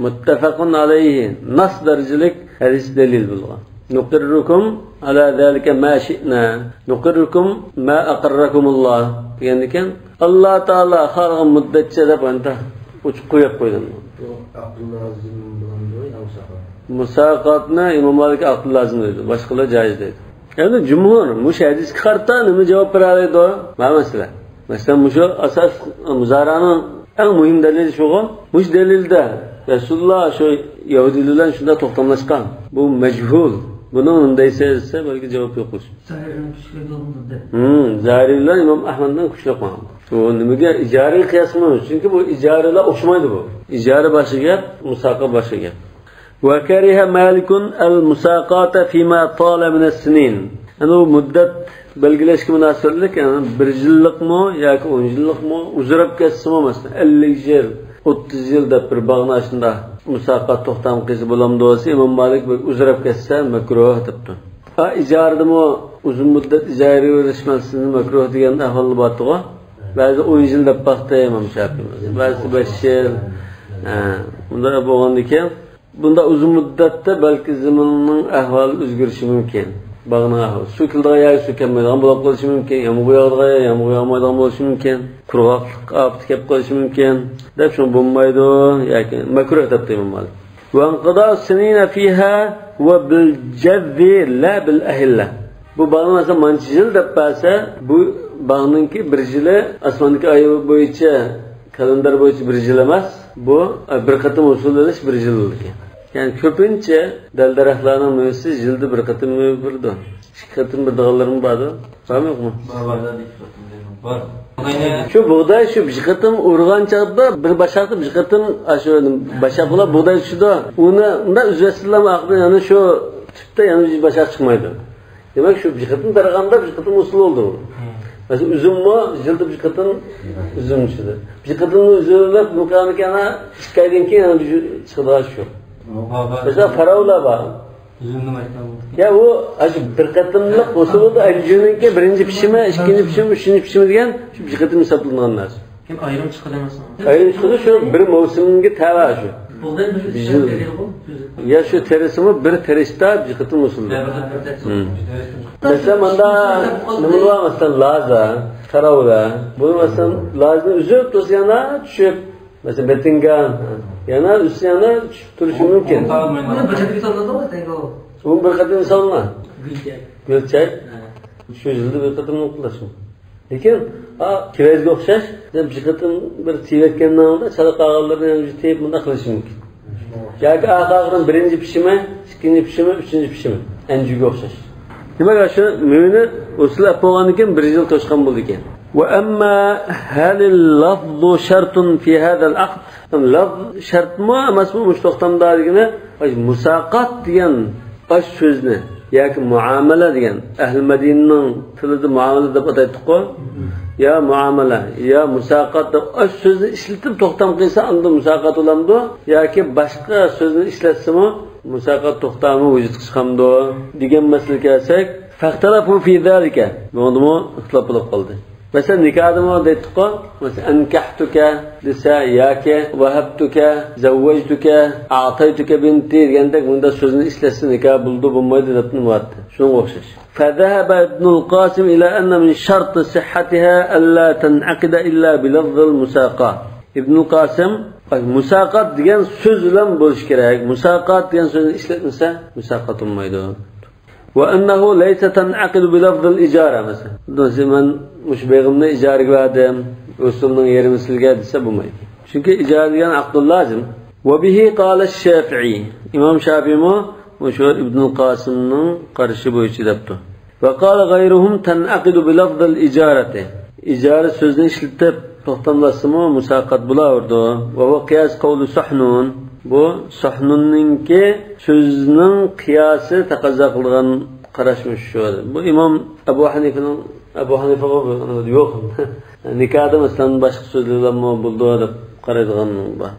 مۇتتەپەقۇن ئەلەيھى، ناس دەرىجىلىك ھەدىس دەلىل بولغان. نۇقىررۇكۇم ئالا زالىكە ما شىئنا، نۇقىررۇكۇم ما ئەقەررەكۇمۇللا دېگەندىكىن، ئاللا تائالا خالىغان مۇددەتچە دەپ ئاندا ئوچۇق قويۇپ قويدۇم. بۇ ئابدۇللا ئازىم بىلەن بۇ ياڭساقا. مۇساقاتنى ئىمام مالىك ئابدۇللا ئازىم دەيدۇ، باشقىلار جايىز دەيدۇ. يەنى جۇمھۇر مۇشۇ ھەدىسكە قارىتا نېمە جاۋاب بېرەلەيدۇ؟ مانا مەسىلە. مەسىلەن، مۇشۇ ئاساس مۇزارانىڭ ئەڭ مۇھىم دەلىلى شۇغۇ. مۇشۇ دەلىلدە رەسۇلۇللا شۇ يەھۇدىيلار بىلەن شۇنداق توختاملاشقان. بۇ مەجھۇل. بۇنىڭ نېمە دەيسىز دېسە، بەلكى جاۋاب يوق بولسا. زاھىرىنىڭ كۈچلۈك يولىدۇر دەپ. ھىم، زاھىرىيلار ئىمام ئەھمەدنىڭ كۈچلۈك ماڭىدۇ. بۇ نېمىگە؟ ئىجارىگە قىياس قىلمايمىز. چۈنكى بۇ ئىجارىلار ئوخشىمايدۇ بۇ. ئىجارە باشقا گەپ، مۇساقا باشقا گەپ. وكره مالك المساقاة فيما طال من السنين. يەنى ئۇ مۇددەت بەلگىلەشكە مۇناسىۋەتلىك، يەنى بىر يىللىقمۇ ياكى ئون يىللىقمۇ، ئۇزىراپ كەتسىمۇ، مەسىلەن، ئەللىك يىل، ئوتتۇز يىل دەپ بىر باغنى ئاشۇنداق مۇساقات توختام قىلسا بولامدۇ دېسە، ئىمام مالىك بىر ئۇزىراپ كەتسە مەكرۇھ دەپتۇ. ھا، ئىجارىدىمۇ ئۇزۇن مۇددەت ئىجارىگە بېرىش مەسىلىسىنى مەكرۇھ دېگەن ئەھۋالدا بارتىغۇ. بەزى ئون يىل دەپ باقتى ئىمام شاپىي، بەزى بەش يىل. ھە، بۇنداق بولغاندىكىن، بۇنداق ئۇزۇن مۇددەتتە بەلكى زېمىننىڭ ئەھۋالى ئۆزگىرىشى مۇمكىن. باغنىڭ ئەھۋالى. سۇ كېلىدىغان يەرگە سۇ كەلمەيدىغان بولۇپ قېلىشى مۇمكىن. يامغۇر ياغىدىغان يەر يامغۇر ياغمايدىغان بولۇشى مۇمكىن. قۇرغاقلىق ئاپىتى كەپ قېلىشى مۇمكىن. دەپ شۇڭا بولمايدۇ ياكى مەكرۇھ دەپتۇ ئىمام مالىك. وانقضاء السنين فيها وبالجذ لا بالأهلة. بۇ باغنى مەسىلەن مانچە يىل دەپ بەرسە، بۇ باغنىڭكى بىر يىلى ئاسماندىكى ئاي بويىچە، كالېندار بويىچە بىر يىل ئەمەس، بۇ، ئە، بىر قېتىم ھوسۇل ئېلىش بىر يىل بولىدىكەن. يەنى كۆپىنچە دەل-دەرەخلەرنىڭ مېۋىسى يىلدا بىر قېتىم مېۋە بېرىدۇ. ئىككى قېتىم بېرىدىغانلىرىمۇ باردۇ. بارمۇ يوقمۇ؟ بار، بار، بار. شۇ بۇغداي شۇ بىر قېتىم ئۇرغان چاغدا بىر باشاقتا بىر قېتىم، ئاشۇ باشاق بولۇپ بۇغداي چۈشىدۇ. ئۇنى ئۇنداق ئۈزۈۋەتسىلەرمۇ ئاخىرىدا يەنە شۇ تۈپتە يەنە بىر باشاق چىقمايدۇ. دېمەك، شۇ بىر قېتىم تارىغاندا بىر قېتىم ھوسۇل بولدى بۇ. مەسىلەن، ئۈزۈممۇ يىلدا بىر قېتىم ئۈزۈم چۈشىدۇ. بىر قېتىملا ئۈزۈم ئېلىپ، مۇقامىكى ئەنە ئىككى ئايدىن كېيىن يەنە چىقىدىغان شۇ. مۇقابىلە. مەسىلەن، پاراۋۇلار بار. ئۈزۈمنى مايتاڭ. يا، ئۇ، ئاشۇ بىر قېتىملىق بولسا بولدى، ئەنجۈنىڭكى بىرىنچى پىشىمى، ئىككىنچى پىشىمى، ئۈچىنچى پىشىمى دېگەن شۇ بىر قېتىم ھېسابلىنىدىغان نەرسە. كېيىن ئايرىم چىقىدۇ ئەمەسمۇ؟ ئايرىم چىقىدۇ، شۇ بىر مەۋسۇمگە تەۋە شۇ. بۇغداي بىر يىل. يا شۇ تېرىسىمۇ بىر تېرىشتا بىر قېتىم ھوسۇل. مەسىلەن، ماندا نېمە بار، مەسىلەن، لازا، قاراۋۇلا. بۇ، مەسىلەن، لازىنى ئۈزۈپ تۇرسا يەنە چۈشۈپ، مەسىلەن، بېتىڭگە يەنە ئۈزسە يەنە چۈشۈپ تۇرۇشى مۇمكىن. بۇنى بىر قېتىم سالىدۇ، ئۇ بىر قېتىم سالىنا. گۈلچەك. گۈلچەك. ھە. شۇ يىلدا بىر قېتىم قىلىش. لېكىن، ئا، كېۋەزگە ئوخشاش، بىر قېتىم بىر تېۋەتكەننىڭ ئالدىدا چالا قالغانلىرىنى يەنە تېۋىپ مۇنداق قىلىشى مۇمكىن. ياكى ئاخىرىدىن بىرىنچى پىشىمى، ئىككىنچى پىشىمى، ئۈچىنچى پىشىمى، ئەنجۈگە ئوخشاش. دېمەك، شۇ مېۋىنى ھوسۇل ئەپ بولغاندىن كېيىن بىر يىل توشقان بولىدىكەن. وأما هل اللفظ شرط في هذا العقد؟ لەفز شەرتمۇ ئەمەسمۇ مۇشۇ توختامدا دېگىنى، مۇساقات دېگەن ئاش سۆزنى ياكى مۇئامىلە دېگەن، ئەھلى مەدىنىنىڭ تىلىدا مۇئامىلە دەپ ئاتايتتۇققۇ. يا مۇئامىلە، يا مۇساقات دەپ ئاش سۆزنى ئىشلىتىپ توختام قىلسا، ئاندىن مۇساقات بولامدۇ؟ ياكى باشقا سۆزنى ئىشلەتسىمۇ، مۇساقات توختامى ۋۇجۇدقا چىقامدۇ؟ دېگەن مەسىلىگە كەلسەك، فاختلفوا في ذلك. بۇنىڭدىمۇ ئىختىلاپ بولۇپ قالدى. مەسىلەن، نىكاھدىمۇ دەيتتۇققۇ، مەسىلەن، أنكحتك دېسە ياكى وهبتك، زوجتك، أعطيتك بنتي دېگەندەك، بۇنداق سۆزنى ئىشلەتسە نىكاھ بولىدۇ، بولمايدۇ دەپ نېمە بارتتى. شۇنىڭغا ئوخشاش. فذهب ابن القاسم إلى أن من شرط صحتها ألا تنعقد إلا بلفظ المساقاة. ئىبنۇل قاسىم مۇساقات دېگەن سۆز بىلەن بولۇشى كېرەك. مۇساقات دېگەن سۆزنى ئىشلەتمىسە، مۇساقات بولمايدۇ. وأنه ليس تنعقد بلفظ الإجارة، مەسىلەن، مەن مۇشۇ بېغىمنى ئىجارىگە بەردىم، ھوسۇلنىڭ يېرىمى سىلگە دېسە بولمايدۇ. چۈنكى ئىجارە دېگەن ئەقدۇل لازىم. وبه قال الشافعي، ئىمام شافىيمۇ مۇشۇ ئىبنۇل قاسىمنىڭ قارىشى بويىچە دەپتۇ. وقال غيرهم تنعقد بلفظ الإجارة، ئىجارە سۆزىنى ئىشلىتىپ توختاملاشسىمۇ مۇساقات بولاۋېرىدۇ. وهو قياس قول سحنون، بۇ سحنوننىڭكى سۆزىنىڭ قىياسى تەقەززا قىلىدىغان قاراشمۇ شۇ. بۇ ئىمام ئەبۇ ھەنىفىنىڭ، ئەبۇ ھەنىفىغا بۇ يوق. نىكاھدا مەسىلەن باشقا سۆزلەرمۇ بولىدۇ دەپ قارايدىغان بار.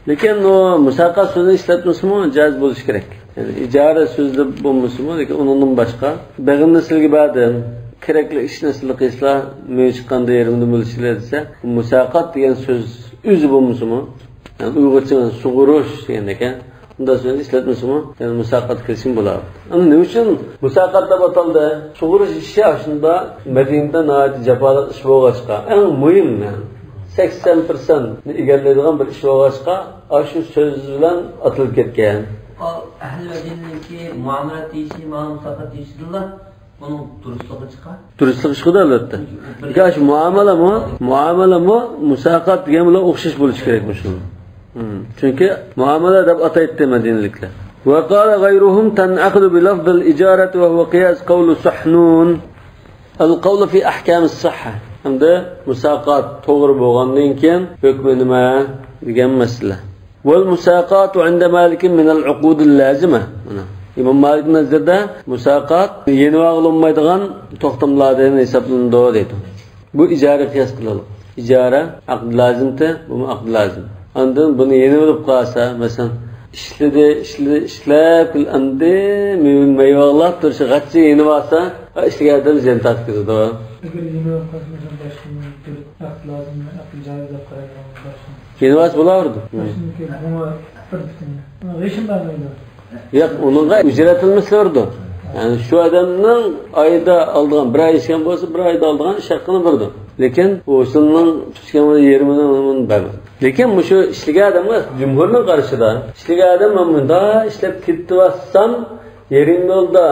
لېكىن ئۇ مۇساقات سۆزىنى ئىشلەتمىسىمۇ جائىز بولۇشى كېرەك. يەنى ئىجارە سۆزى بولمىسىمۇ، لېكىن ئۇنىڭدىن باشقا، بېغىمنى سىلگە بەردىم، كېرەكلىك ئىشنى سىلە قىلسىلا، مېۋە چىققاندا يېرىمدىن بۆلۈشىلى دېسە، مۇساقات دېگەن سۆز ئۆزى بولمىسىمۇ، يەنى ئۇيغۇرچە سۇغۇرۇش دېگەندەك، ئۇنداق سۆزنى ئىشلەتمىسىمۇ، يەنى مۇساقات قىلىشىمۇ بولار. ئەمما نېمە ئۈچۈن مۇساقات دەپ ئاتالدى؟ سۇغۇرۇش ئىشى ئاشۇنداق مەدىنىدە ناھايىتى جاپالىق ئىش بولغاچقا، ئەڭ مۇھىم، سەكسەن پىرسەنتنى ئىگىلەيدىغان بىر ئىش بولغاچقا، ئاشۇ سۆز بىلەن ئاتىلىپ كەتكەن. ئەھلى مەدىنىنىڭكى مۇئامىلە دېيىشى، مانا مۇساقات دېيىشىدىنلا بۇنىڭ دۇرۇسلۇقى چىقار. دۇرۇسلۇق چىقىدۇ، ئەلۋەتتە. بىر ياخشى مۇئامىلىمۇ، مۇئامىلىمۇ مۇساقات دېگەن بىلەن ئوخشاش بولۇشى كېرەك مۇشۇ. چۈنكى مۇئامىلە دەپ ئاتايتتى مەدىنىلىكلەر. وقال غيرهم تنعقد بلفظ الإجارة وهو قياس قول سحنون. القول في أحكام الصحة. ئەمدى مۇساقات توغرا بولغاندىن كېيىن ھۆكمى نېمە دېگەن مەسىلە. والمساقات عند مالك من العقود اللازمة. مانا، ئىمام مالىك نەزىرىدە مۇساقات يېنىۋالغىلى بولمايدىغان توختاملاردىن ھېسابلىنىدۇ دەيدۇ. بۇ ئىجارە قىياس قىلىدۇ. ئىجارە ئەقد لازىمتى، بۇمۇ ئەقد لازىم. ئاندىن بۇنى يېنىۋېلىپ قالسا، مەسىلەن، ئىشلىدى، ئىشلىدى، ئىشلەپ، ئەمدى مېۋە، مېۋە باغلاپ تۇرۇشى غەتچە يېنىۋالسا، ئىشلىگەن ئادەم زىيان تارتىپ كېتىدۇ. ئەگەر يېنىۋېلىپ قالسا، مەسىلەن، باشقا بىر ئەقد لازىم، ئەقد جارى دەپ قارايدىغان باشقا. يېنىۋالسا بولاۋېرىدۇ. ماشىنىكى بۇمۇ بىر پۈتۈن. غېشىم بەرمەيدۇ. ياق، ئۇنىڭغا ئۈجرەتىل مىسلى بېرىدۇ. يەنى شۇ ئادەمنىڭ ئايدا ئالىدىغان، بىر ئاي ئىشلىگەن بولسا، بىر ئايدا ئالىدىغان ئىش ھەققىنى بېرىدۇ. لېكىن ئۇ ئۇسۇلنىڭ تۈشكەن يېرىمىنى ئۇنىڭ بەرمەيدۇ. لېكىن مۇشۇ ئىشلىگەن ئادەمگە جۇمھۇرنىڭ قارىشىدا، ئىشلىگەن ئادەم مەن مۇنداق ئىشلەپ كېتىۋاتسام، يېرىم يولدا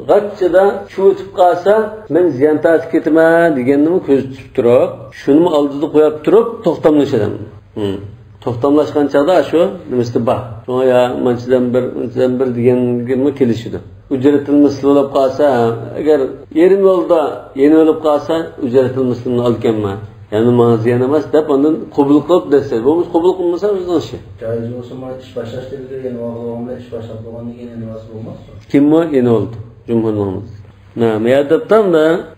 غاچچىدا چۇۋۇتۇپ قالسا، مەن زىيان تارتىپ كېتىمەن دېگەننىمۇ كۆزىتىپ تۇرۇپ، شۇنىمۇ ئالدىدا قويۇپ تۇرۇپ، توختاملىشىدۇ. توختاملاشقان چاغدا شۇ نېمىسى بار. شۇڭا يا مانچىدىن بىر، مانچىدىن بىر دېگەنگىمۇ كېلىشىدۇ. ئۈجرەتىل مىسلى بولۇپ قالسا، ئەگەر يېرىم يولدا يېنىۋېلىپ قالسا، ئۈجرەتىل مىسلىنى ئالىكەنمەن. يەنى ماڭا زىيان ئەمەس دەپ ئاندىن قوبۇل قىلىپ دەسسەيدۇ. بولمىسا قوبۇل قىلمىسا ئۆزىنىڭ ئىشى. جائىز بولسا مانا ئىش باشلاش دېگىلى يەنە ۋاقىت بولغان بىلەن ئىش باشلاپ بولغاندىن كېيىن يەنە ۋاقىت بولماسمۇ؟ كىممۇ يېنىۋالدى؟ جۇمھۇرنىڭ. نە، مۇ يەردە دەپتۇ،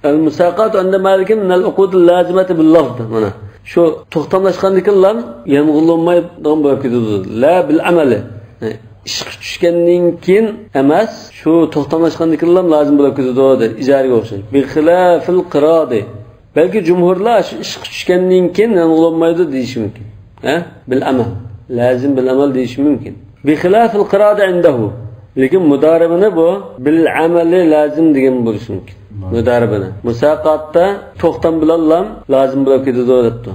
المساقات عند مالك من العقود اللازمة باللفظ. مانا شۇ توختاملاشقاندىكىنلا يەنغۇلۇنمايدىغان بولۇپ كېتىدۇ. لا بالعمل. ئىشقا چۈشكەندىن كېيىن ئەمەس، شۇ توختاملاشقاندىكىنلا لازىم بولۇپ كېتىدۇ، دەيدۇ، ئىجارىگە ئوخشاش. بخلاف القراض. بەلكى جۇمھۇرلار شۇ ئىشقا چۈشكەندىن كېيىن يەنغۇلۇنمايدۇ دېيىشى مۇمكىن. ھە؟ بالعمل. لازىم بالعمل دېيىشى مۇمكىن. بخلاف القراض عنده. لېكىن مۇدارىبىنى بۇ بالعمل لازىم دېگەن بولۇشى مۇمكىن. مۇدارىبىنى. مۇساقاتتا توختام بىلەنلا لازىم بولۇپ كېتىدۇ دەپتۇ.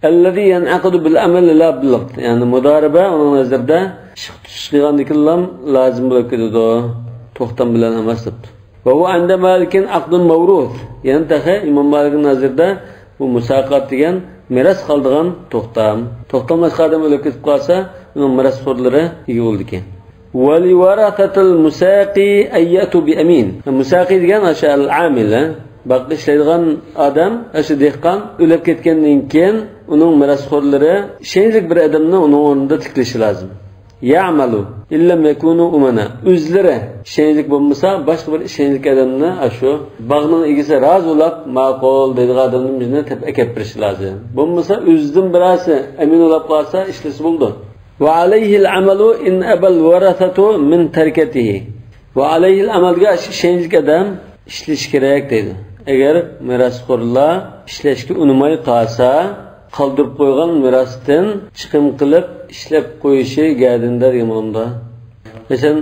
الذي ينعقد بالعمل لا باللفظ. يەنى مۇدارىبە ئۇنىڭ نەزىرىدە ئىشقا چۈشۈش قىلغاندىكىنلا لازىم بولۇپ كېتىدۇ. توختام بىلەن ئەمەس دەپتۇ. وهو عند مالك عقد موروث. يەنە تېخى ئىمام مالىكنىڭ نەزىرىدە بۇ مۇساقات دېگەن مىراس قالىدىغان توختام. توختاملاشقان ئادەم ئۆلۈپ كېتىپ قالسا، ئۇنىڭ مىراسخورلىرى ئىگە بولىدىكەن. ولورثة المساقي أن يأتوا بأمين. مۇساقى دېگەن ئاشۇ ئەل ئامىل، باغدا ئىشلەيدىغان ئادەم، ئاشۇ دېھقان ئۆلۈپ كەتكەندىن كېيىن ئۇنىڭ مىراسخورلىرى ئىشەنچلىك بىر ئادەمنى ئۇنىڭ ئورنىدا تىكلىشى لازىم. يعمل إن لم يكونوا أمناء. ئۆزلىرى ئىشەنچلىك بولمىسا، باشقا بىر ئىشەنچلىك ئادەمنى، ئاشۇ باغنىڭ ئىگىسى رازى بولاپ، ماقۇل دەيدىغان ئادەمنى بىزنى تېپىپ ئەكەپ بېرىشى لازىم. بولمىسا، ئۆزىدىن بىرەرسى ئەمىن بولاپ قالسا، ئىشلىسە بولىدۇ. وعليه العمل إن أبى الورثة من تركته. وعليه العمل دېگەن ئىشەنچلىك ئادەم ئىشلىشى كېرەك دەيدۇ. ئەگەر مىراسخورلار ئىشلەشكە ئۇنىماي قالسا، قالدۇرۇپ قويغان مىراستىن چىقىم قىلىپ ئىشلەپ قويۇشى گەدىنىدە دېگەن بولامدا. مەسىلەن،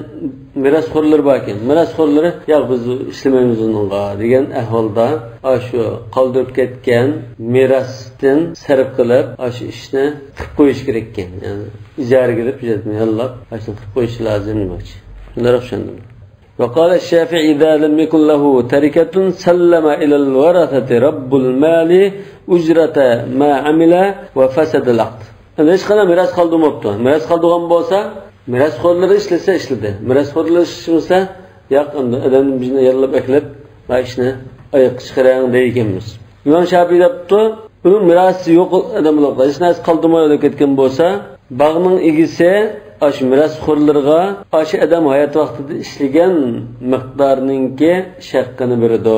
مىراسخورلىرى باركەن، مىراسخورلىرى «ياق، بىز ئىشلىمەيمىز ئۇنىڭغا» دېگەن ئەھۋالدا، ئاشۇ قالدۇرۇپ كەتكەن مىراستىن سەرپ قىلىپ، ئاشۇ ئىشنى قىلىپ قويۇش كېرەككەن. يەنى ئىجارىگە ئېلىپ، ھۆججەتنى يوللاپ، ئاشۇنى قىلىپ قويۇشى لازىم دېمەكچى. شۇنداق چۈشەندىم. وقال الشافعي إذا لم يكن له تركة سلم إلى الورثة رب المال أجرة ما عمل وفسد العقد. ئەمدى ھېچقانداق مىراس قالدۇرماپتۇ. مىراس قالدۇرغان بولسا، مىراسخورلىرى ئىشلىسە ئىشلىدى. مىراسخورلىرى ئىشلىمىسە، ياق، ئەمدى ئادەم بىزنى ياللاپ ئەكېلىپ، ما ئىشنى ئاياققا چىقىرىڭ دەيدىكەنمىز. ئىمام شاپىي دەپتۇ، ئۇنىڭ مىراسى يوق ئادەم بولۇپ، ھېچ نەرسە قالدۇرماي ئۆلۈپ كەتكەن بولسا، باغنىڭ ئىگىسى ئاشۇ مىراسخورلىرىغا ئاشۇ ئادەم ھايات ۋاقتىدا ئىشلىگەن مىقدارنىڭكى ئىش ھەققىنى بېرىدۇ.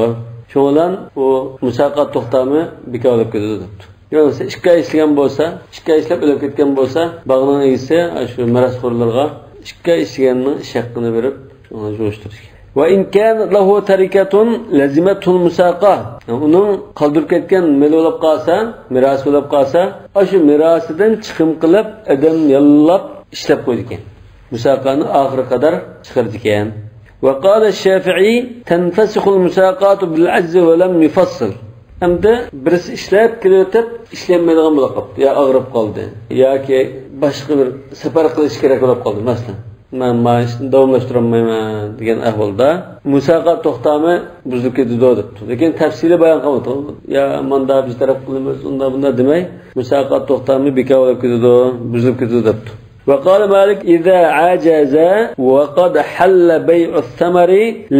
شۇنىڭ بىلەن ئۇ مۇساقات توختامى بىكار بولۇپ كېتىدۇ دەپتۇ. يوق، ئىككى ئاي ئىشلىگەن بولسا، ئىككى ئاي ئىشلەپ ئۆلۈپ كەتكەن بولسا، باغنىڭ ئىگىسى شۇ مىراسخورلارغا ئىككى ئاي ئىشلىگەننىڭ ئىش ھەققىنى بېرىپ، شۇڭا يىغىشتۇرۇش كېرەك. وإن كانت له تركة لزمته المساقاة. ئۇنىڭ قالدۇرۇپ كەتكەن مېلى بولۇپ قالسا، مىراسى بولۇپ قالسا، ئاشۇ مىراسىدىن چىقىم قىلىپ، ئادەم ياللاپ ئىشلەپ قويىدىكەن. مۇساقانى ئاخىرى قەدەر چىقىرىدىكەن. وقال الشافعي تنفسخ المساقاة بالعجز ولم يفصل. ئەمدى بىرسى ئىشلەپ كېلىۋېتىپ، ئىشلەيمەيدىغان بولۇپ قاپتۇ، يا ئاغرىپ قالدى، ياكى باشقا بىر سەپەر قىلىش كېرەك بولۇپ قالدى، مەسىلەن، مەن مانا ئىشنى داۋاملاشتۇرالمايمەن دېگەن ئەھۋالدا مۇساقات توختامى بۇزۇلۇپ كېتىدۇ دەپتۇ. لېكىن تەپسىلىي بايان قىلمىدى. يا ماندا بىز تەرەپ قىلىمىز، ئۇندا بۇندا دېمەي، مۇساقات توختامى بىكار بولۇپ كېتىدۇ، بۇزۇلۇپ كېتىدۇ دەپتۇ. وقال مالك إذا عجز وقد حل بيع الثمر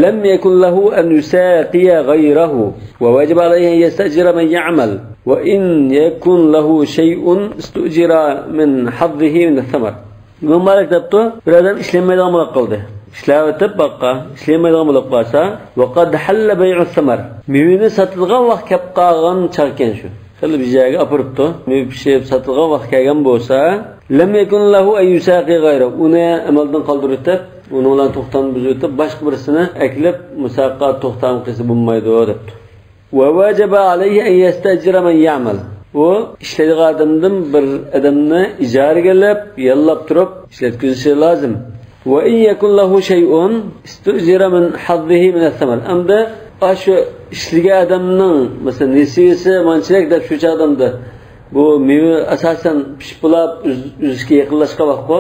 لم يكن له أن يساقي غيره ووجب عليه أن يستأجر من يعمل وإن يكن له شيء استؤجر من حظه من الثمر. ئىمام مالىك دەپتۇ، بىر ئادەم ئىشلەنمەيدىغان بولۇپ قالدى. ئىشلەۋېتىپ باغقا، ئىشلەنمەيدىغان بولۇپ قالسا، وقد حل بيع الثمر، مېۋىنى ساتىدىغان ۋاقىت كەپ قالغان چاغ ئىكەن شۇ. خېلى بىر يەرگە ئاپىرىپتۇ. مېۋە پىشىپ ساتىدىغان ۋاقىت كەلگەن بولسا، لم يكن له أن يساقي غيره، ئۇنى ئەمەلدىن قالدۇرۇۋېتىپ، ئۇنىڭ بىلەن توختامنى بۇزۇۋېتىپ، باشقا بىرسىنى ئەكېلىپ، مۇساقات توختامى قىلسا بولمايدۇ دەپتۇ. ووجب عليه أن يستأجر من يعمل. ئۇ ئىشلەيدىغان ئادەمدىن بىر ئادەمنى ئىجارىگە ئېلىپ، ياللاپ تۇرۇپ ئىشلەتكۈزۈشى لازىم. وإن يكن له شيء استؤجر من حظه من الثمر. ئەمدى ئاشۇ ئىشلىگەن ئادەمنىڭ، مەسىلەن، نېسىۋىسى مانچىلىك دەپ شۇ چاغدا ئەمدى بۇ مېۋە ئاساسەن پىشىپ بولاپ ئۈز-، ئۈزۈشكە يېقىنلاشقان ۋاقىتقۇ.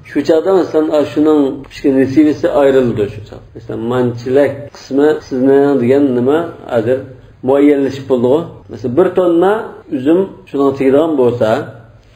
شۇ چاغدا، مەسىلەن، ئاشۇنىڭ پىشكەن نېسىۋىسى ئايرىلىدۇ شۇ چاغدا. مەسىلەن، مانچىلىك قىسمى سىزنىڭ دېگەن نېمە ھازىر مۇئەييەنلىشىپ بولدىغۇ. مەسىلەن، بىر توننا ئۈزۈم شۇنىڭغا تېگىدىغان بولسا،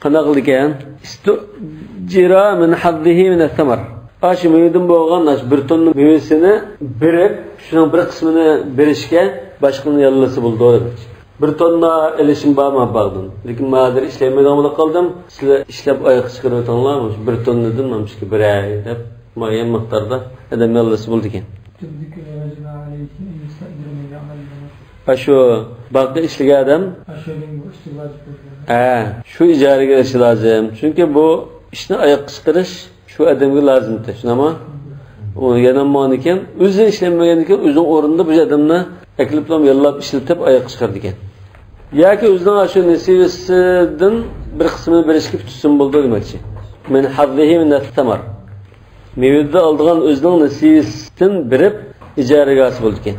قانداق قىلىدىكەن؟ استؤجر من حظه من الثمر. ئاشۇ مېۋىدىن بولغان ئاشۇ بىر توننا مېۋىسىنى بېرىپ، شۇنىڭ بىر قىسمىنى بېرىشكە باشقىنى ياللىسا بولىدۇ دېمەكچى. بىر توننا ئېلىشىم بار مەن باغدىن. لېكىن مەن ھازىر ئىشلەيمەيدىغان بولۇپ قالدىم. سىلەر ئىشلەپ ئاياغقا چىقىرىۋېتىڭلار، مۇشۇ بىر توننىدىن مانا مۇشۇ بېرەي دەپ مۇئەييەن مىقداردا ئادەم ياللىسا بولىدىكەن. تبدك وجب عليه أن يستأجر من يعمل له. ھە، شۇ باغدا ئىشلىگەن ئادەم. ھە، شۇ ئىجارىگە ئېلىشى لازىم. چۈنكى بۇ ئىشنى ئاياغقا چىقىرىش شۇ ئادەمگە لازىمتى، شۇنداقمۇ؟ ئۇ يەنە ماڭغاندىكىن، ئۆزى ئىشلەنمىگەندىكىن، ئۆزىنىڭ ئورنىدا بۇ ئادەمنى ئەكېلىپلا ياللاپ ئىشلىتىپ ئاياغقا چىقىرىدىكەن. ياكى ئۆزىنىڭ شۇ نېسىۋىسىدىن بىر قىسمىنى بېرىشكە پۈتۈسىمۇ بولىدۇ دېمەكچى. من حظه من الثمر. مېۋىدە ئالىدىغان ئۆزىنىڭ نېسىۋىسىدىن بېرىپ ئىجارىگە ئالسا بولىدىكەن.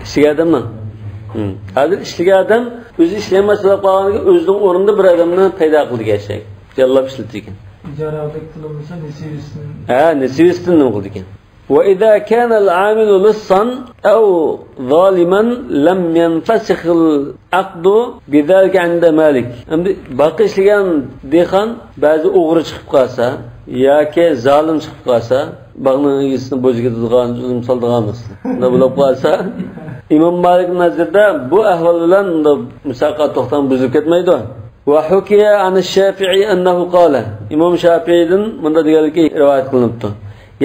ئىشلىگەن ئادەمنىڭ. ھازىر ئىشلىگەن ئادەم ئۆزى ئىشلەيمەن بولۇپ قالغاندىكىن، ئۆزىنىڭ ئورنىدا بىر ئادەمنى پەيدا قىلدىكەن، ئىشلەيدىكەن. ياللاپ ئىشلىتىدىكەن. ئىجارە ئالدى پۇلۇم بولسا نېسىۋىسىدىن. ھە، نېسىۋىسىدىن نېمە قىلىدىكەن؟ وإذا كان العامل لصا أو ظالما لم ينفسخ العقد بذلك عند مالك. ئەمدى باغقا ئىشلىگەن دېھقان بەزى ئوغرى چىقىپ قالسا ياكى زالىم چىقىپ قالسا، باغنىڭ ئىگىسىنى بوجىغا كېتىدىغان، زۇلۇم سالىدىغان مەسىلە. بۇنداق بولۇپ قالسا، ئىمام مالىكنىڭ نەزىرىدە بۇ ئەھۋال بىلەن مۇساقات توختامى بۇزۇلۇپ كەتمەيدۇ. وحكي عن الشافعي أنه قال. ئىمام شافىئىدىن مۇنداق دېگەنلىكى رىۋايەت قىلىنىپتۇ.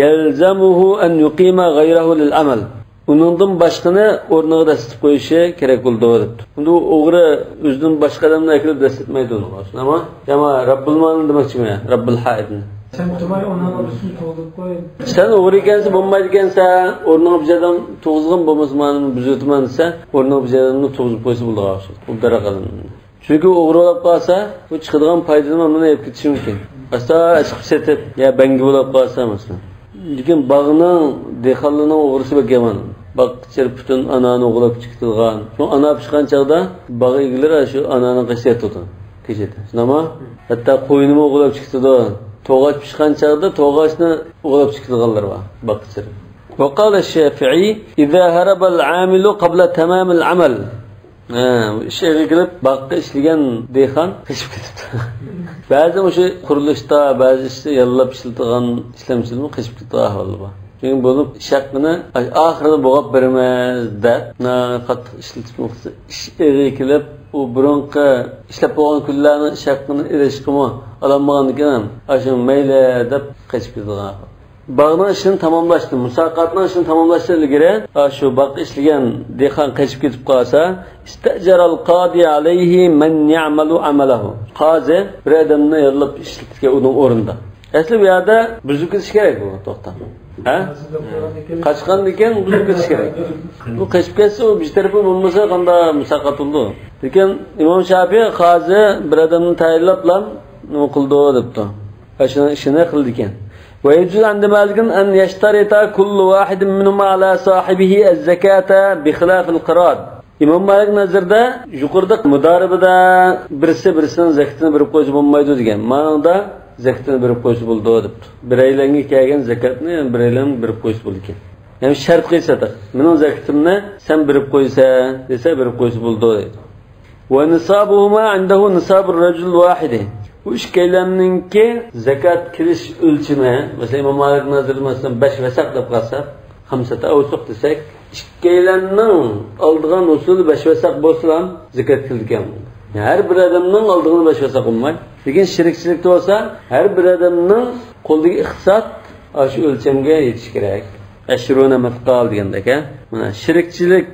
يلزمه أن يقيم غيره للعمل. ئۇنىڭدىن باشقىنى ئورنىغا دەسسىتىپ قويۇشى كېرەك بولىدۇ دەپتۇ. ئەمدى ئۇ ئوغرى ئۆزىدىن باشقا ئادەمنى ئەكىرىپ دەسسىتمەيدۇ ئۇنىڭغا. شۇنداقمۇ؟ ياما رەببۇل مالنى دېمەكچىمۇ يا؟ رەببۇل ھائىدنى. سەن تۇرماي ئۇنىڭ ئورنىسىنى تۇرغۇزۇپ قوي. سەن ئوغرى ئىكەنسەن، بولمايدىكەنسەن، ئورنۇڭغا بىر ئادەم تۇرغۇزغىن، بولمىسا مانا بۇزۇۋېتىمەن دېسە، ئورنىغا بىر ئادەمنى تۇرغۇزۇپ قويسا بولىدىغان ئوخشايدۇ. ئۇ دەرەق ئادەمنى. چۈنكى ئوغرى بولۇپ قالسا، بۇ چىقىدىغان پايدىنى مانا ئېلىپ كېتىشى مۇمكىن. ئاستا ئىشقىپ سېتىپ، يا بەڭگە بولۇپ قالسا مەسىلەن. لېكىن باغنىڭ، دېھقانلارنىڭ ئوغرىسى بەك يامان. باغ ئىچىدە پۈتۈن ئانارنى ئوغرىلاپ چىقىتىدىغان. شۇ ئانار پىشقان چاغدا باغ ئىگىلىرى شۇ ئانارنىڭ قېشىدا ياتىدۇ كېچىدە. شۇنداقمۇ؟ ھەتتا قوينىمۇ ئوغرىلاپ چىقىتىدۇ. توغاچ پىشقان چاغدا توغاچنى ئوغلاپ چىقىدىغانلار بار، باققا چىرىپ. وقال الشافعي: إذا هرب العامل قبل تمام العمل. ھە، ئىش ئېغىر كېلىپ، باغقا ئىشلىگەن دېھقان قېچىپ كېتىپتۇ. بەزى مۇشۇ قۇرۇلۇشتا، بەزى ئىشتا ياللاپ ئىشلىتىدىغان ئىشلەمچىلەرمۇ قېچىپ كېتىدىغان ئەھۋاللار بار. چۈنكى بولۇپ ئىش ھەققىنى ئاخىرىدا بوغاپ بېرىمىز دەپ، قاتتىق ئىشلىتىپ، ئىش ئېغىر كېلىپ، ئۇ بۇرۇنقى ئىشلەپ بولغان كۈنلەرنىڭ ئىش ھەققىنى ئېلىشقىمۇ ئالالمىغاندىكىن، ئاشۇ مەيلى دەپ قېچىپ كېتىدىغان. باغنىڭ ئىشىنى تاماملاشتىن، مۇساقاتنىڭ ئىشىنى تاماملاشتىن ئىلگىرى، ئاشۇ باغقا ئىشلىگەن دېھقان قېچىپ كېتىپ قالسا، استأجر القاضي عليه من يعمل عمله. قازى بىر ئادەمنى ياللاپ ئىشلىتىدىكەن ئۇنىڭ ئورنىدا. ئەسلى بۇ يەردە بۇزۇپ كېتىش كېرەك بۇ توختام. ھە؟ قاچقاندىكىن بۇزۇپ كېتىش كېرەك. بۇ قېچىپ كەتسە، ئۇ بىر تەرىپى بولمىسا، قانداق مۇساقات بولىدۇ؟ لېكىن ئىمام شاپىي قازى بىر ئادەمنى تەيىنلەپلا نېمە قىلىدۇ دەپتۇ. ئاشۇنىڭ ئىشىنى قىلىدىكەن. ويجوز عند مالك أن يشترط كل واحد منهما على صاحبه الزكاة بخلاف القراض. ئىمام مالىك نەزىرىدە يۇقىرىدا مۇدارىبىدە بىرسى بىرسىنىڭ زەكىتىنى بېرىپ قويسا بولمايدۇ دېگەن. مانىڭدا زەكىتىنى بېرىپ قويسا بولىدۇ دەپتۇ. بىرەيلەنگە كەلگەن زەكەتنى يەنە بىرەيلەنگە بېرىپ قويسا بولىدىكەن. يەنى شەرت قويسا، مېنىڭ زەكىتىمنى سەن بېرىپ قويسەن دېسە، بېرىپ قويسا بولىدۇ دەيدۇ. ونصابهما عنده نصاب الرجل الواحد. بۇ ئىككىيلەننىڭكى زەكەت كېلىش ئۆلچىمى، مەسىلەن، ئىمام مالىك نەزىرىدە، مەسىلەن، بەش ۋەسەق دەپ قالساق، خمسة أوسق دېسەك، ئىككىيلەننىڭ ئالىدىغان ھوسۇلى بەش ۋەسەق بولسىلا زەكەت كېلىدىكەن. يەنى ھەر بىر ئادەمنىڭ ئالىدىغىنى بەش ۋەسەق بولمايدۇ. لېكىن شېرىكچىلىكتە بولسا، ھەر بىر ئادەمنىڭ قولىدىكى ئىقتىساد ئاشۇ ئۆلچەمگە يېتىشى كېرەك. عشرون مثقال دېگەندەك، ھە؟ مانا شېرىكچىلىك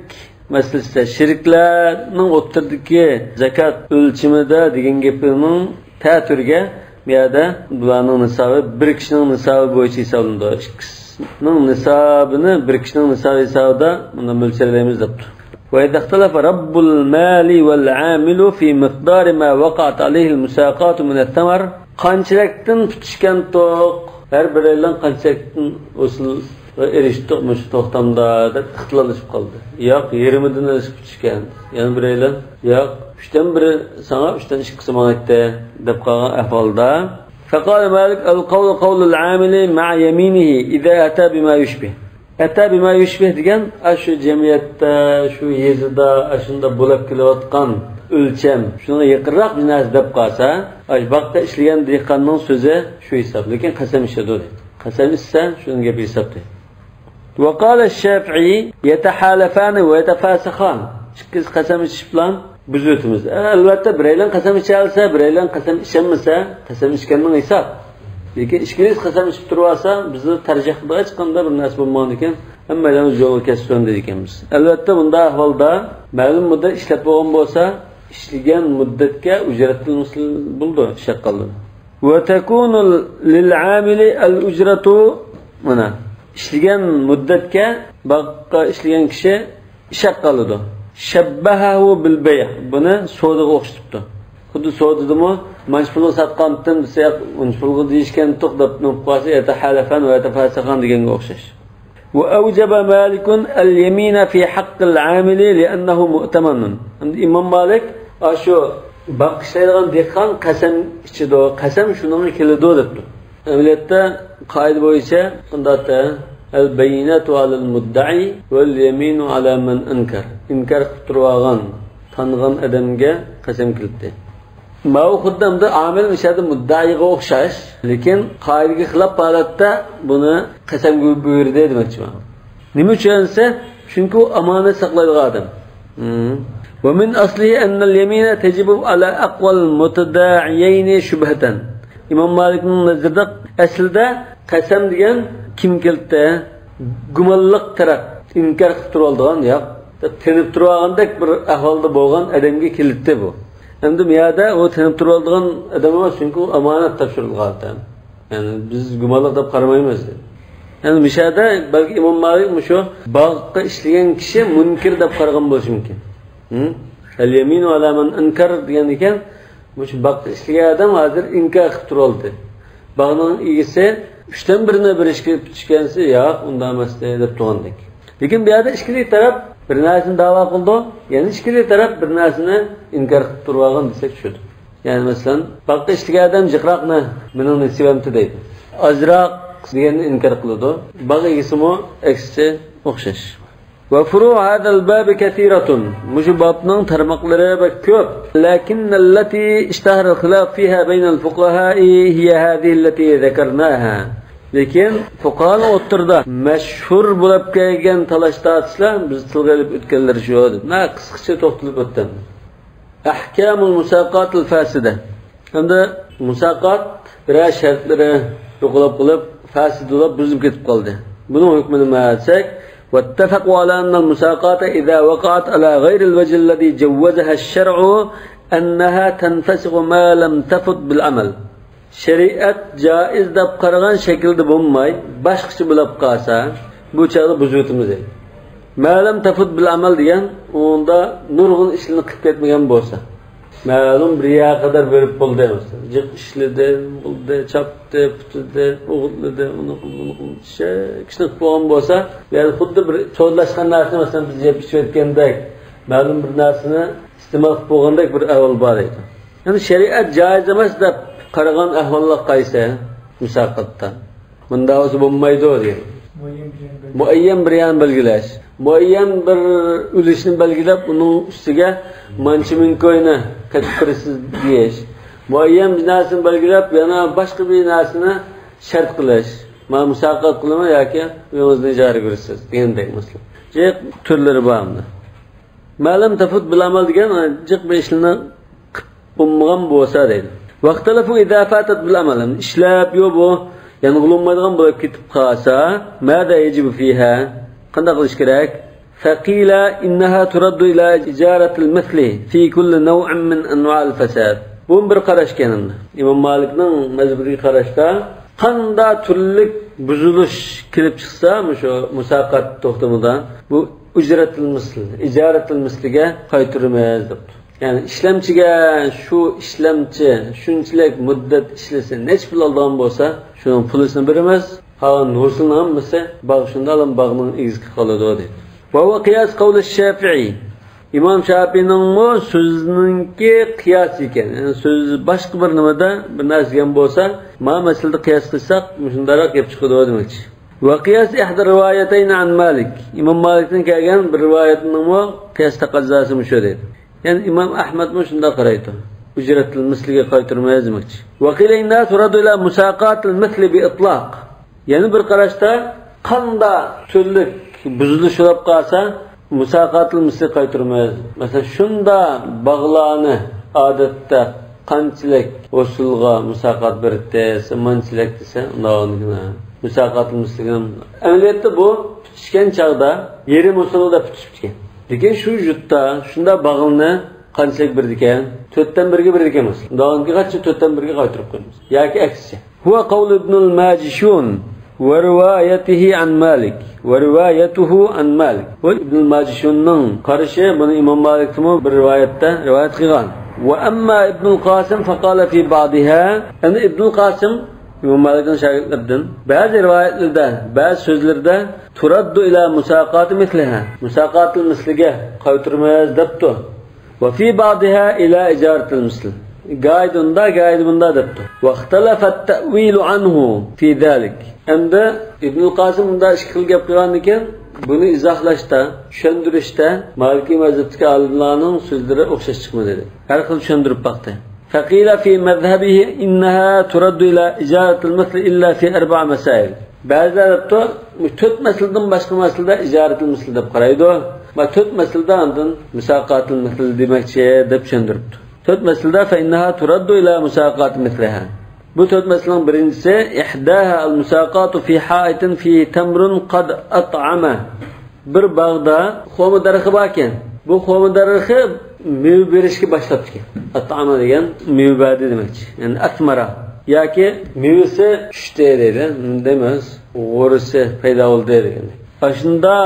مەسىلىسىدە شېرىكلەرنىڭ ئوتتۇرىدىكى زەكات ئۆلچىمىدە دېگەن گېپىنىڭ تەتۈرىگە بۇ يەردە بۇلارنىڭ نىسابى بىر كىشىنىڭ نىسابى بويىچە ھېسابلىنىدۇ. ئىككىسىنىڭ نىسابىنى بىر كىشىنىڭ نىسابى ھېسابىدا مۇنداق مۆلچەرلەيمىز دەپتۇ. وإذا اختلف رب المال والعامل في مقدار ما وقعت عليه المساقات من الثمر. قانچىلىكتىن پۈتۈشكەنتۇق؟ ھەر بىرەيلەن قانچىلىكتىن ھوسۇلغا ئېرىشتۇق مۇشۇ توختامدا دەپ ئىختىلاپلىشىپ قالدى. ياق، يېرىمىدىن ئېشىپ پۈتۈشكەن. يەنە بىرەيلەن، ياق، ئۈچتىن بىرى ساڭا، ئۈچتىن ئىككىسى ماڭا ئەيتتى دەپ قالغان ئەھۋالدا، فقال مالك: القول قول العامل مع يمينه إذا أتى بما يشبه. ئەتە بىما يۇشبىھ دېگەن، ئاشۇ جەمئىيەتتە، شۇ يېزىدا، ئاشۇنداق بولۇپ كېلىۋاتقان ئۆلچەم، شۇنىڭغا يېقىنراق بىر نەرسە دەپ قالسا، ئاشۇ باغدا ئىشلىگەن دېھقاننىڭ سۆزى شۇ ھېساب. لېكىن قەسەم ئىچىدۇ، دەيدۇ. قەسەم ئىچسە، شۇنىڭ گېپى ھېساب، دەيدۇ. وقال الشافعي: يتحالفان ويتفاسخان. ئىككىسى قەسەم ئىچىشىپ بىلەن بۇزۇۋېتىمىز. ئەلۋەتتە، بىرەيلەن قەسەم ئىچەلىسە، بىرەيلەن قەسەم ئىچەلمىسە، قەسەم ئىچكەننىڭ ھېساب. لېكىن ئىككىلىسى قەسەم ئىچىپ تۇرۇۋالسا، بىزنى تەرجىھ قىلىدىغان ھېچقانداق بىر نەرسە بولمىغاندىكىن، ھەممەيلەن يولغا كەتسۇن دېگەنمىز. ئەلۋەتتە، بۇنداق ئەھۋالدا مەلۇم مۇددەت ئىشلەپ بولغان بولسا، ئىشلىگەن مۇددەتكە ئۈجرەت تۆلىمىسە بولىدۇ، ئىش ھەققى ئالىدۇ. وتكون للعامل الأجرة، مانا، ئىشلىگەن مۇددەتكە باغقا ئىشلىگەن كىشى ئىش ھەققى ئالىدۇ. شبهه بالبيع، بۇنى سودىغا ئوخشىتىپتۇ. خۇددى سودىدىمۇ مانچە پۇلغا ساتقانتىم دېسە، ياق، ئۇنچە پۇلغا دېيىشكەنتۇق دەپ نوپ قالسا، يتحالفان ويتفاسخان دېگەنگە ئوخشاش. وأوجب مالك اليمين في حق العامل لأنه مؤتمن. ئەمدى ئىمام مالىك ئاشۇ باغقا ئىشلەيدىغان دېھقان قەسەم ئىچىدۇ، قەسەم شۇنىڭغا كېلىدۇ دەپتۇ. ئەمەلىيەتتە قائىدە بويىچە بۇنداق، البينة على المدعي واليمين على من أنكر. ئىنكار قىلىپ تۇرۇۋالغان، تانغان ئادەمگە قەسەم كېلىدۇ. ماۋۇ خۇددى ئەمدى ئامىل مۇشۇ يەردە مۇددىئىغا ئوخشاش، لېكىن قائىدىگە خىلاپ ھالەتتە بۇنى قەسەمگە بۇيرۇدى دېمەكچىمەن. نېمە ئۈچۈن دېسە، چۈنكى ئۇ ئامانەت ساقلايدىغان ئادەم. مم. ومن أصله أن اليمين تجب على أقوى المتداعيين شبهة. ئىمام مالىكنىڭ نەزىرىدە ئەسلىدە قەسەم دېگەن كىم كېلىدۇ؟ گۇمانلىق تەرەپ، ئىنكار قىلىپ تۇرۇۋالىدىغان، ياق، دەپ تېنىپ تۇرۇۋالغاندەك بىر ئەھۋالدا بولغان ئادەمگە كېلىدۇ بۇ. ئەمدى بۇ يەردە ئۇ تېنىپ تۇرۇۋالىدىغان ئادەم ئەمەس، چۈنكى ئۇ ئامانەت تاپشۇرۇلغان ئادەم. يەنى بىز گۇمانلىق دەپ قارىمايمىز. يەنى مۇشۇ يەردە بەلكى ئىمام مالىك مۇشۇ باغقا ئىشلىگەن كىشى مۇنكىر دەپ قارىغان بولۇشى مۇمكىن. ھە؟ اليمين على من أنكر دېگەن ئىكەن، مۇشۇ باغقا ئىشلىگەن ئادەم ھازىر ئىنكار قىلىپ تۇرۇۋالدى. باغنىڭ ئىگىسى ئۈچتىن بىرىنى بېرىشكە پۈتۈشكەنسى، ياق، ئۇنداق ئەمەستى دەپ تۇرغاندەك. لېكىن بۇ يەردە ئىككىلى تەرەپ بىر نەرسىنى دەۋا قىلىدۇ، يەنە ئىككىلى تەرەپ بىر نەرسىنى ئىنكار قىلىپ تۇرۇۋالغان دېسەك چۈشىدۇ. يەنى مەسىلەن، باغقا ئىشلىگەن ئادەم جىقراقنى مېنىڭ نېسىۋەمتى دەيدۇ. ئازراق دېگەننى ئىنكار قىلىدۇ. باغ ئىگىسىمۇ ئەكسىچە ئوخشاش. وفروع هذا الباب كثيرة. مۇشۇ بابنىڭ تارماقلىرى بەك كۆپ. لكن التي اشتهر الخلاف فيها بين الفقهاء هي هذه التي ذكرناها. لېكىن فۇقاھانىڭ ئوتتۇرىدا مەشھۇر بولۇپ كەلگەن تالاش-تارتىشلار بىز تىلغا ئېلىپ ئۆتكەنلىرى شۇ. مانا قىسقىچە توختىلىپ ئۆتتۈم. أحكام المساقات الفاسدة. ئەمدى مۇساقات بىرەر شەرتلىرى يوقىلاپ قېلىپ، فاسىد بولۇپ، بۇزۇلۇپ كېتىپ قالدى. بۇنىڭ ھۆكمى نېمە دېسەك، واتفقوا على أن المساقات إذا وقعت على غير الوجه الذي جوزها الشرع أنها تنفسخ ما لم تفت بالعمل. شەرىئەت جائىز دەپ قارىغان شەكىلدە بولماي، باشقىچە بولۇپ قالسا، بۇ چاغدا بۇزۇۋېتىمىز دەيدۇ. ما لم تفت بالعمل دېگەن، ئۇندا نۇرغۇن ئىشلارنى قىلىپ كەتمىگەن بولسا. مەلۇم بىر يەرگە قەدەر بېرىپ بولدى، مەسىلەن، جىق ئىشلىدى، بولدى، چاپتى، پۈتۈدى، ئوغۇتلىدى، ئۇنى قىلدى، بۇنى قىلدى، شەك ئىشنى قىلىپ بولغان بولسا، يەنى خۇددى بىر سودىلاشقان نەرسىنى، مەسىلەن، بىز يەپ ئىچىۋەتكەندەك، مەلۇم بىر نەرسىنى ئىستېمال قىلىپ بولغاندەك بىر ئەھۋال بار ئىدى. يەنى شەرىئەت جائىز ئەمەس دەپ قارىغان ئەھۋاللار قايسى؟ مۇساقاتتا. مۇنداق بولسا بولمايدۇ دېگەن. مۇئەييەن بىر يەرنى بەلگىلەش. مۇئەييەن بىر ئۈلۈشنى بەلگىلەپ، ئۇنىڭ ئۈستىگە مانچە مىڭ كوينى قېتىپ بېرىسىز دېيىش. مۇئەييەن بىر نەرسىنى بەلگىلەپ، يەنە باشقا بىر نەرسىنى شەرت قىلىش. مانا مۇساقات قىلىمەن ياكى ئۆيىڭىزنى ئىجارىگە بېرىسىز دېگەندەك مەسىلە. جىق تۈرلىرى بار ئۇنىڭ. ما لم تفت بالعمل دېگەن، جىق بىر ئىشلارنى قىلىپ بولمىغان بولسا دەيدۇ. واختلفوا إذا فاتت بالعمل. ئىشلەپ يو بۇ، يەنە قىلىنمايدىغان بولۇپ كېتىپ قالسا، ماذا يجب فيها؟ قانداق قىلىش كېرەك؟ فقيل إنها ترد إلى إجارة المثل في كل نوع من أنواع الفساد. بۇمۇ بىر قاراش ئىكەن ئەمدى. ئىمام مالىكنىڭ مەزھىپىدىكى قاراشتا، قاندا تۈرلۈك بۇزۇلۇش كېلىپ چىقسا، مۇشۇ مۇساقات توختىمىدا، بۇ ئۇجرەتىل مىسل، ئىجارەتىل مىسلىگە قايتۇرىمىز دەپتۇ. يەنى ئىشلەمچىگە شۇ ئىشلەمچى شۇنچىلىك مۇددەت ئىشلىسە، نەچچە پۇل ئالىدىغان بولسا، شۇنىڭ پۇلىسىنى بېرىمىز، قالغان نۇرسىنىڭ ھەممىسى باغ شۇنداقلا باغنىڭ ئىگىسىگە قالىدۇ دەيدۇ. وهو قياس قول الشافعي. ئىمام شاپىئىنىڭمۇ سۆزىنىڭكى قىياسى ئىكەن. يەنى سۆز باشقا بىر نېمىدە بىر نەرسە دېگەن بولسا، ما مەسىلىدە قىياس قىلساق، مۇشۇنداقراق گەپ چىقىدۇ دېمەكچى. وقياس إحدى الروايتين عن مالك. ئىمام مالىكتىن كەلگەن بىر رىۋايەتنىڭمۇ قىياس تەقەززاسى مۇشۇ دەيدۇ. يەنى ئىمام ئەھمەدمۇ شۇنداق قارايدۇ. ئۇجرەتىل مىسلىگە قايتۇرمايمىز دېمەكچى. وقيل إنها ترد إلى مساقات المثل بإطلاق. يەنە بىر قاراشتا، قاندا تۈرلۈك بۇزۇلۇش بولۇپ قالسا، مۇساقاتىل مىسلى قايتۇرىمىز. مەسىلەن، شۇندا باغلارنى ئادەتتە قانچىلىك ھوسۇلغا مۇساقات بېرىتتى دېسە، مانچىلىك دېسە، ئۇنداق مۇساقاتىل مىسلىگە. ئەمەلىيەتتە بۇ پۈتۈشكەن چاغدا يېرىم ھوسۇلدا پۈتۈشۈپتىكەن. لېكىن شۇ يۇرتتا شۇندا باغلىنى قانچىلىك بېرىدىكەن؟ تۆتتىن بىرگە بېرىدىكەن مەسىلەن. ئۇنداقنىڭكى قانچە؟ تۆتتىن بىرگە قايتۇرۇپ قويىمىز. ياكى ئەكسىچە. هو قول ابن الماجشون وروايته عن مالك. وروايته عن مالك. بۇ ئىبنۇل ماجشۇننىڭ قارىشى، بۇنى ئىمام مالىكتىنمۇ بىر رىۋايەتتە رىۋايەت قىلغان. وأما ابن القاسم فقال في بعضها. ئەمدى ئىبنۇل قاسىم ئىمام مالىكنىڭ شاگىرتلىرىدىن بەزى رىۋايەتلىرىدە، بەزى سۆزلىرىدە ترد إلى مساقات مثلها. مۇساقاتىل مىسلىگە قايتۇرىمىز دەپتۇ. وفي بعضها إلى إجارة المثل. گاھىدا ئۇنداق، گاھىدا بۇنداق دەپتۇ. واختلف التأويل عنه في ذلك. ئەمدى ئىبنۇل قاسىم مۇنداق ئىككى خىل گەپ قىلغاندىكىن، بۇنى ئىزاھلاشتا، چۈشەندۈرۈشتە مالىكىي مەزھەپتىكى ئالىملارنىڭ سۆزلىرى ئوخشاش چىقمىدى. ھەر خىل چۈشەندۈرۈپ باقتى. فقيل في مذهبه إنها ترد إلى إجارة المثل إلا في أربع مسائل. بەزىلەر دەپتۇ، تۆت مەسىلىدىن باشقا مەسىلىدە ئىجارەتۇل مىسلى دەپ قارايدۇ. ما تۆت مەسىلىدە ئاندىن مۇساقاتۇل مىسلى دېمەكچى دەپ چۈشەندۈرۈپتۇ. تۆت مەسىلىدە فإنها ترد إلى مساقات مثلها. بۇ تۆت مەسىلىنىڭ بىرىنچىسى، إحداها المساقات في حائط فيه تمر قد أطعم. بىر باغدا خورما دەرىخى باركەن. بۇ خورما دەرىخى مېۋە بېرىشكە باشلاپتىكەن. ئەتئامە دېگەن مېۋە بەردى دېمەكچى. يەنى ئەسمەرە. ياكى مېۋىسى چۈشتى دەيدۇ. دەيمىز. غورىسى پەيدا بولدى دېگەن. ئاشۇندا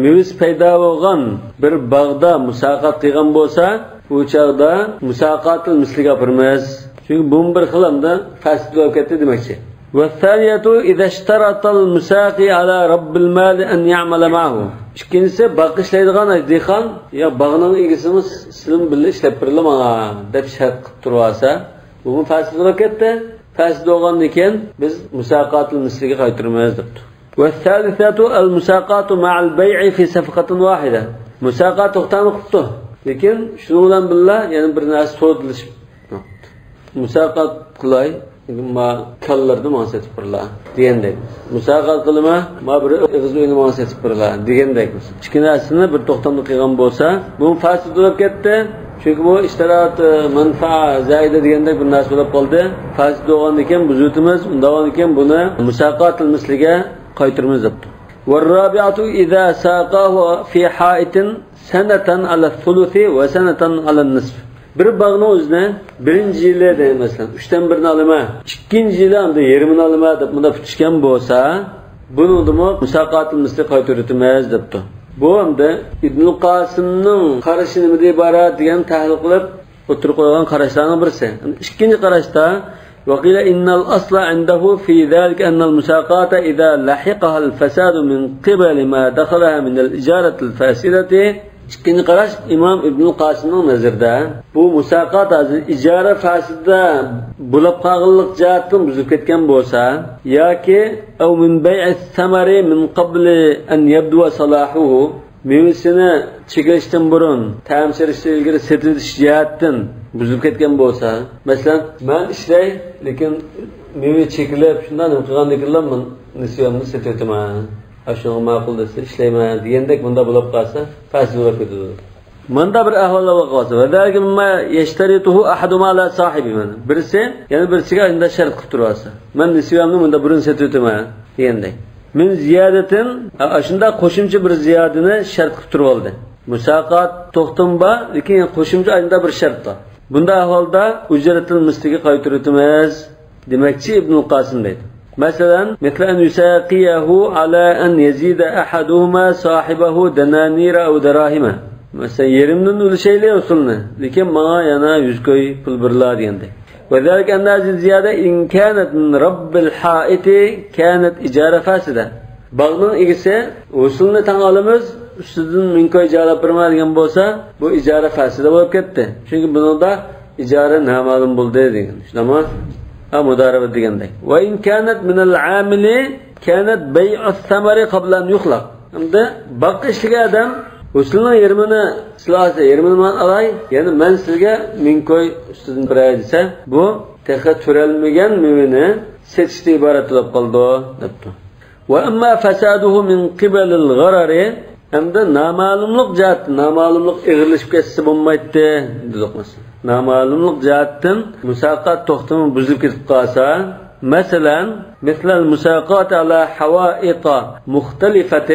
مېۋىسى پەيدا بولغان بىر باغدا مۇساقات قىلغان بولسا، ئۇ چاغدا مۇساقاتۇل مىسلىگە ئاپىرىمىز. چۈنكى بۇمۇ بىر خىل ئەمدى فاسىد بولۇپ كەتتى دېمەكچى. والثانية إذا اشترط المساقي على رب المال أن يعمل معه. ئىككىنچىسى، باغ ئىشلەيدىغان دېھقان يا باغنىڭ ئىگىسىمۇ سىلىمۇ بىللە ئىشلەپ بېرىلا ماڭا دەپ شەرت قىلىپ تۇرۇۋالسا، بۇمۇ پاسىد بولۇپ كەتتى. پاسىد بولغاندىن كېيىن بىز مۇساقاتىل مىسلىگە قايتۇرىمىز دەپتۇ. والثالثة المساقات مع البيع في صفقة واحدة. مۇساقات توختامى قىپتۇ. لېكىن شۇنىڭ بىلەن بىللە يەنە بىر نەرسە سودىلىشىپ مۇساقات قىلاي، ما كالىلىرىنى ماڭا سېتىپ بېرىلا دېگەندەك. مۇساقات قىلىما، ما بىر ئېغىز ئۆينى ماڭا سېتىپ بېرىلا دېگەندەك. ئىككى نەرسىنى بىر توختامدا قىلغان بولسا، بۇ پاسىد بولۇپ كەتتى. چۈنكى بۇ ئىشتىرات، ئە، مەنپەئە زايىدە دېگەندەك بىر نەرسە بولۇپ قالدى. پاسىد بولغاندىن كېيىن بۇزۇۋېتىمىز، ئۇنداق بولغاندىن كېيىن بۇنى مۇساقاتىل مىسلىگە قايتۇرىمىز دەپتۇ. والرابعة إذا ساقاه في حائط سنة على الثلث وسنة على النصف. بىر باغنىڭ ئۆزىنى بىرىنچى يىلى دەيمەن، مەسىلەن، ئۈچتىن بىرىنى ئالىمەن، ئىككىنچى يىلى ئاندا يېرىمىنى ئالىمەن دەپ مۇنداق پۈتۈشكەن بولسا، بۇنىڭدىمۇ مۇساقاتىل مىسلى قايتۇرۇۋېتىمىز دەپتۇ. بۇ ئەمدى ئىبنۇل قاسىمنىڭ قارىشى نېمىدىن ئىبارەت دېگەن تەھلىل قىلىپ ئوتتۇرىغا قويغان قاراشلارنىڭ بىرسى. ئىككىنچى قاراشتا، وقيل إن الأصل عنده في ذلك أن المساقات إذا لحقها الفساد من قبل ما دخلها من الإجارة الفاسدة. ئىككىنچى قاراش ئىمام ئىبنۇل قاسىمنىڭ نەزىرىدە، بۇ مۇساقات ھازىر ئىجارە فاسىدە بولۇپ قالغانلىق جەھەتتىن بۇزۇلۇپ كەتكەن بولسا ياكى أو من بيع الثمر من قبل أن يبدو صلاحه، مېۋىسىنى چېكىلىشتىن بۇرۇن، تەم سېلىشتىن ئىلگىرى سېتىۋېتىش جەھەتتىن بۇزۇلۇپ كەتكەن بولسا، مەسىلەن، مەن ئىشلەي، لېكىن مېۋە چېكىلىپ، شۇنداق نېمە قىلغاندىن كېيىنلا مەن نېسىۋەمنى سېتىۋېتىمەن. ئاشۇنىڭغا ماقۇل دېسە ئىشلەيمەن دېگەندەك مۇنداق بولۇپ قالسا، پاسىد بولۇپ كېتىدۇ. مۇنداق بىر ئەھۋاللار بولۇپ قالسا، وذلك مما يشترطه أحدهما على صاحبه، مانا، بىرسى يەنە بىرسىگە ئاشۇنداق شەرت قىلىپ تۇرۇۋالسا، مەن نېسىۋەمنى مۇنداق بۇرۇن سېتىۋېتىمەن دېگەندەك. من زيادة، ئاشۇنداق قوشۇمچە بىر زىيادىنى شەرت قىلىپ تۇرۇۋالدى. مۇساقات توختىمى بار، لېكىن قوشۇمچە ئاشۇنداق بىر شەرت بار. بۇنداق ئەھۋالدا ئۇجرەتىل مىسلىگە قايتۇرۇۋېتىمىز دېمەكچى ئىبنۇل قاسىم دەيدۇ. مەسىلەن، مثل أن يساقيه على أن يزيد أحدهما صاحبه دنانير أو دراهم. مەسىلەن، يېرىمدىن ئۈلۈشەيلى ھوسۇلنى، لېكىن ماڭا يەنە يۈز كوي پۇل بېرىلا دېگەندەك. وذلك أن هذه الزيادة إن كانت من رب الحائط كانت إجارة فاسدة. باغنىڭ ئىگىسى ھوسۇلنى تەڭ ئالىمىز، ئۈستىدىن مىڭ كوي جالاپ بېرىمەن دېگەن بولسا، بۇ ئىجارە فاسىدە بولۇپ كەتتى. چۈنكى بۇنىڭدا ئىجارە نامەلۇم بولدى دېگەن. شۇنداقمۇ؟ ھە، مۇدارىبە دېگەندەك. وإن كانت من العامل كانت بيع الثمر قبل أن يخلق. ئەمدى باغقا ئىشلىگەن ئادەم ھوسۇلنىڭ يېرىمىنى سىلەر ئالسا، يېرىمىنى مەن ئالاي، يەنە مەن سىلەرگە مىڭ كوي ئۈستىدىن بېرەي دېسە، بۇ تېخى تۈرەلمىگەن مېۋىنى سېتىشتىن ئىبارەت بولۇپ قالىدۇ، دەپتۇ. وأما فساده من قبل الغرر، ئەمدى نامەلۇملۇق جەھەتتىن، نامەلۇملۇق ئېغىرلىشىپ كەتسە بولمايتتى، دېدۇق مەسىلەن. نامەلۇملۇق جەھەتتىن مۇساقات توختىمى بۇزۇلۇپ كېتىپ قالسا، مەسىلەن، مثل المساقات على حوائط مختلفة،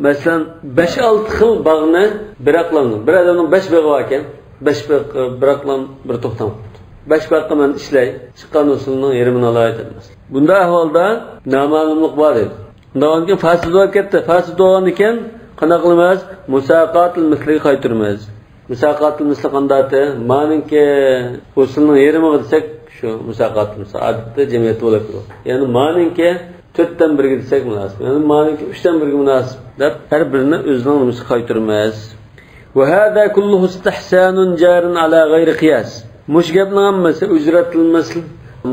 مەسىلەن، بەش-ئالتە خىل باغنى بىراقلام، بىر ئادەمنىڭ بەش بېغى باركەن، بەش بېغى بىراقلام بىر توختام قىپتۇ. بەش باغقا مەن ئىشلەي، چىققان ھوسۇلنىڭ يېرىمىنى ئالاي دەپ مەسىلەن. بۇنداق ئەھۋالدا نامەلۇملۇق بار دەيدۇ. ئۇنداق بولغاندىن كېيىن فاسىد بولۇپ كەتتى. فاسىد بولغاندىن كېيىن قانداق قىلىمىز؟ مۇساقاتىل مىسلىگە قايتۇرىمىز. مۇساقاتىل مىسلى قانداقتى؟ مانىڭكى ھوسۇلنىڭ يېرىمىغا دېسەك، شۇ مۇساقاتىل مىسلى. ئادەتتە جەمئىيەتتە بولۇپ كېتىدۇ. يەنى مانىڭكى تۆتتىن بىرگە دېسەك مۇناسىپ. يەنى مانىڭكى ئۈچتىن بىرگە مۇناسىپ دەپ ھەر بىرىنى ئۆزىنىڭ نېمىسىگە قايتۇرىمىز. وهذا كله استحسان جار على غير قياس. مۇشۇ گەپنىڭ ھەممىسى ئۇجرەتىل مىسل،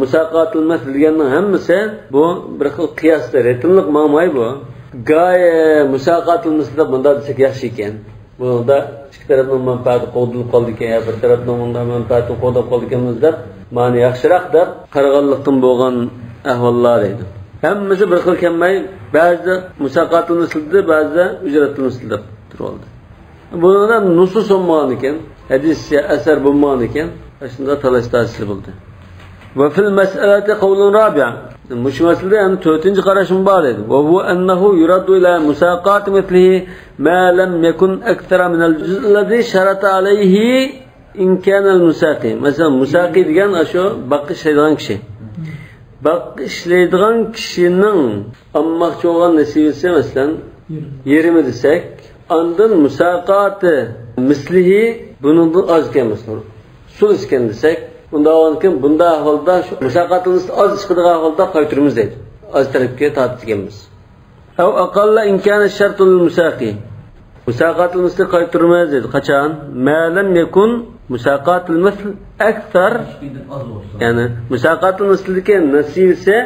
مۇساقاتىل مىسل دېگەننىڭ ھەممىسى بۇ بىر خىل قىياستا رىتىملىق ماڭماي بۇ. گايە مۇساقاتىل مىسل دەپ مۇنداق دېسەك ياخشى ئىكەن. بۇنىڭدا ئىككى تەرەپنىڭ مەنپەئەتى قوغدىلىپ قالىدىكەن يا بىر تەرەپنىڭ مۇنداق مەنپەئەتىنى قوغداپ قالىدىكەنمىز دەپ، مانا ياخشىراق دەپ قارىغانلىقتىن بولغان ئەھۋاللار دەيدۇ. ھەممىسى بىر خىل كەلمەي، بەزىدە مۇساقاتىل مىسل دېدى، بەزىدە ئۇجرەتىل مىسل دەپ تۇرۇۋالدى. بۇنىڭدا نۇسۇس بولمىغان ئىكەن، ھەدىس يا ئەسەر بولمىغان ئىكەن، شۇنداق تالاش تارتىشلار بولدى. وفي المسألة قول رابع. مۇشۇ مەسىلىدە يەنە تۆتىنچى قاراشمۇ بار دەيدۇ. وهو أنه يرد إلى مساقات مثله ما لم يكن أكثر من الجزء الذي شرط عليه إن كان المساقي. مەسىلەن، مۇساقى دېگەن ئاشۇ باغقا ئىشلەيدىغان كىشى. باغقا ئىشلەيدىغان كىشىنىڭ ئالماقچى بولغان نېسىۋىسى، مەسىلەن، يېرىمى دېسەك، ئاندىن مۇساقاتى مىسلىھى بۇنىڭدىن ئاز ئىكەن، مەسىلەن، سۇلۇس ئىكەن دېسەك، ئۇنداق بولغاندىكىن، بۇنداق ئەھۋالدا شۇ مۇساقاتىل مىسلى ئاز چىقىدىغان ئەھۋالدا قايتۇرىمىز دەيدۇ. ئاز تەرەپكە تارتىدىكەنمىز. ئەۋ ئەقەللە ئىن كانە شەرتۇ لىل مۇساقى. مۇساقاتىل مىسلى قايتۇرىمىز دەيدۇ. قاچان؟ ما لەم يەكۇن مۇساقاتىل مىسل ئەكسەر. يەنى مۇساقاتىل مىسلىدىكى نېسىۋىسى،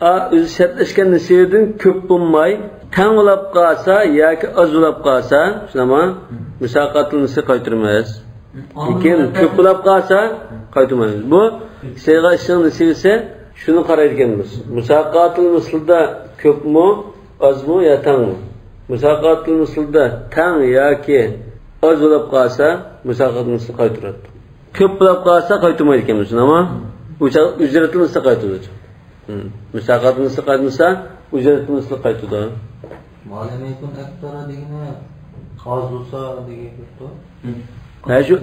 ئا، ئۆزى شەرتلەشكەن نېسىۋىدىن كۆپ بولماي، تەڭ بولاپ قالسا ياكى ئاز بولاپ قالسا، شۇنداقمۇ؟ مۇساقاتىل مىسلى قايتۇرىمىز. لېكىن كۆپ بولاپ قالسا، قايتۇرمايمىز. بۇ سىغا ئىشنىڭ نېسىۋىسى، شۇنى قارايدىكەنمىز. مۇساقاتىل مىسلىدا كۆپمۇ، ئازمۇ يا تەڭمۇ؟ مۇساقاتىل مىسلىدا تەڭ ياكى ئاز بولاپ قالسا، مۇساقاتىل مىسلى قايتۇرىدۇ. كۆپ بولاپ قالسا، قايتۇرمايدىكەنمىز، شۇنداقمۇ؟ ئۇ چاغ ئۈجرەتىل مىسلى قايتۇرىدۇ. مۇساقاتىل مىسلى قايتمىسا، ئۈجرەتىل مىسلى قايتىدۇ. ما لەم يەكۇن ئەكسەر دېگىنى ئاز بولسا دېگەن گەپتۇ. ھە، شۇ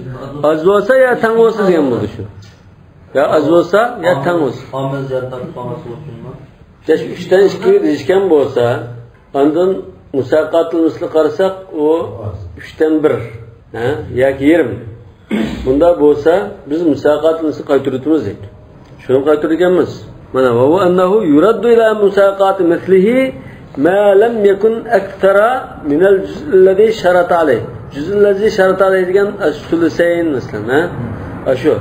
ئاز بولسا يا تەڭ بولسا دېگەن بولدى شۇ. يا ئاز بولسا يا تەڭ بولسا. ئامىل زەرداب قالماسلىق ئۈچۈنمۇ؟ يا شۇ ئۈچتىن ئىككى دېيىشكەن بولسا، ئاندىن مۇساقاتىل مىسلى قارىساق، ئۇ ئۈچتىن بىر، ھە؟ ياكى يېرىم. بۇنداق بولسا، بىز مۇساقاتىل مىسلى قايتۇرۇۋېتىمىز دەيدۇ. شۇنى قايتۇرىدىكەنمىز. مانا، ۋە ھۇۋە ئەننەھۇ يۇرەددۇ ئىلە مۇساقاتى مىسلىھى ما لەم يەكۇن ئەكسەرە مىنەل جۇزئىللەزى شەرەتە ئەلەيھ. جۇزئىللەزى شەرەتە ئەلەيھ دېگەن ئەس-سۇلۇسەين، مەسىلەن، ھە؟ ئاشۇ.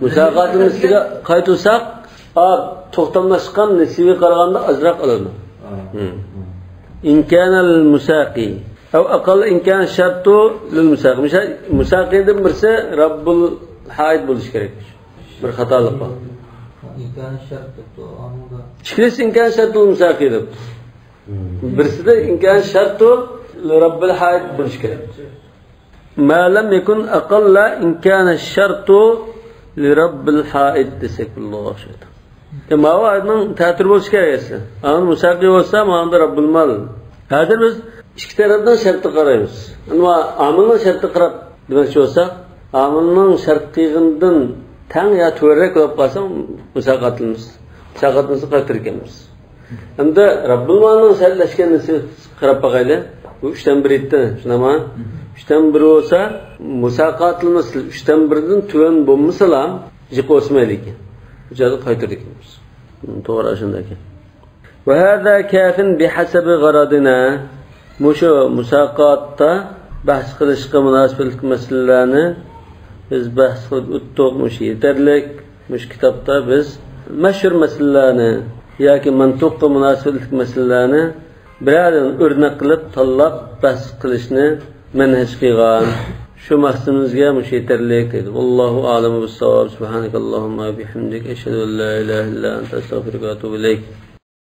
مۇساقاتىل مىسلىگە قايتۇرساق، ئا، توختاملاشقان نېسىۋىگە قارىغاندا ئازراق ئالىدۇ. ھىم. ئىن كانە لىل مۇساقى ئەۋ ئەقەل ئىن كانە شەرتۇ لىل مۇساقى. مۇسا-، مۇساقىدىن بىرسى رەببۇل ھائىت بولۇشى كېرەك. بىر خاتالىق بار. ئىن كانە شەرت دەپتۇ، ئانىڭدا. ئىككىلىسى ئىن كانە شەرتۇ لىل مۇساقى دەپتۇ. بىرسىدە ئىن كانە شەرتۇ لىرەببىل ھائىت بولۇشى كېرەك. ما لەم يەكۇن ئەقەللە ئىن كانە شەرتۇ لىرەببىل ھائىت دېسەك بولىدىغان ئوخشايدۇ. يا، ماۋۇ ئايەتنىڭ تەتۈرى بولۇشى كېرەك ئەسلى. ئاڭا مۇساقى بولسا، ماڭا رەببۇل مال. ھازىر بىز ئىككى تەرەپنىڭ شەرتىگە قارايمىز. ئەمما ئامىلنىڭ شەرتىگە قاراپ دېمەكچى بولساق، ئامىلنىڭ شەرت قىلغىنىدىن تەڭ يا تۆۋەنرەك بولۇپ قالسا، مۇساقاتىل مىسل، مۇساقاتىل مىسلى قايتۇرىدىكەنمىز. ئەمدى رەببۇل مالنىڭ شەرتلەشكەن نېسىۋىسىگە قاراپ باقايلى. بۇ ئۈچتىن بىر ئىدى، شۇنداقمۇ؟ ئۈچتىن بىر بولسا، مۇساقاتىل مىسل ئۈچتىن بىردىن تۆۋەن بولمىسىلا، جىق ئوسمايدىكەن. بۇ جايدا قايتۇرىدىكەنمىز. توغرا، شۇنداق ئىكەن. ۋە ھازا كافىن بىھەسەبى غەرەزىنا. مۇشۇ مۇساقاتتا بەھس قىلىشقا مۇناسىۋەتلىك مەسىلىلەرنى بىز بەھس قىلىپ ئۆتتۇق. مۇشۇ يېتەرلىك. مۇشۇ كىتابتا بىز مەشھۇر مەسىلىلەرنى ياكى مەنتۇققا مۇناسىۋەتلىك مەسىلىلەرنى بىرەرىدىن ئۆرنەك قىلىپ تاللاپ بەھس قىلىشنى مەنھەج قىلغان. شۇ مەقسىتىمىزگە مۇشۇ يېتەرلىك دەيدۇ. ۋاللاھۇ ئەئلەمۇ بىسساۋاب. سۇبھانەكەللاھۇممە ۋە بىھەمدىك. ئەشھەدۇ ئەن لا ئىلاھە ئىللا ئەنتە. ئەستەغفىرۇكە ۋە ئەتۇبۇ ئىلەيك.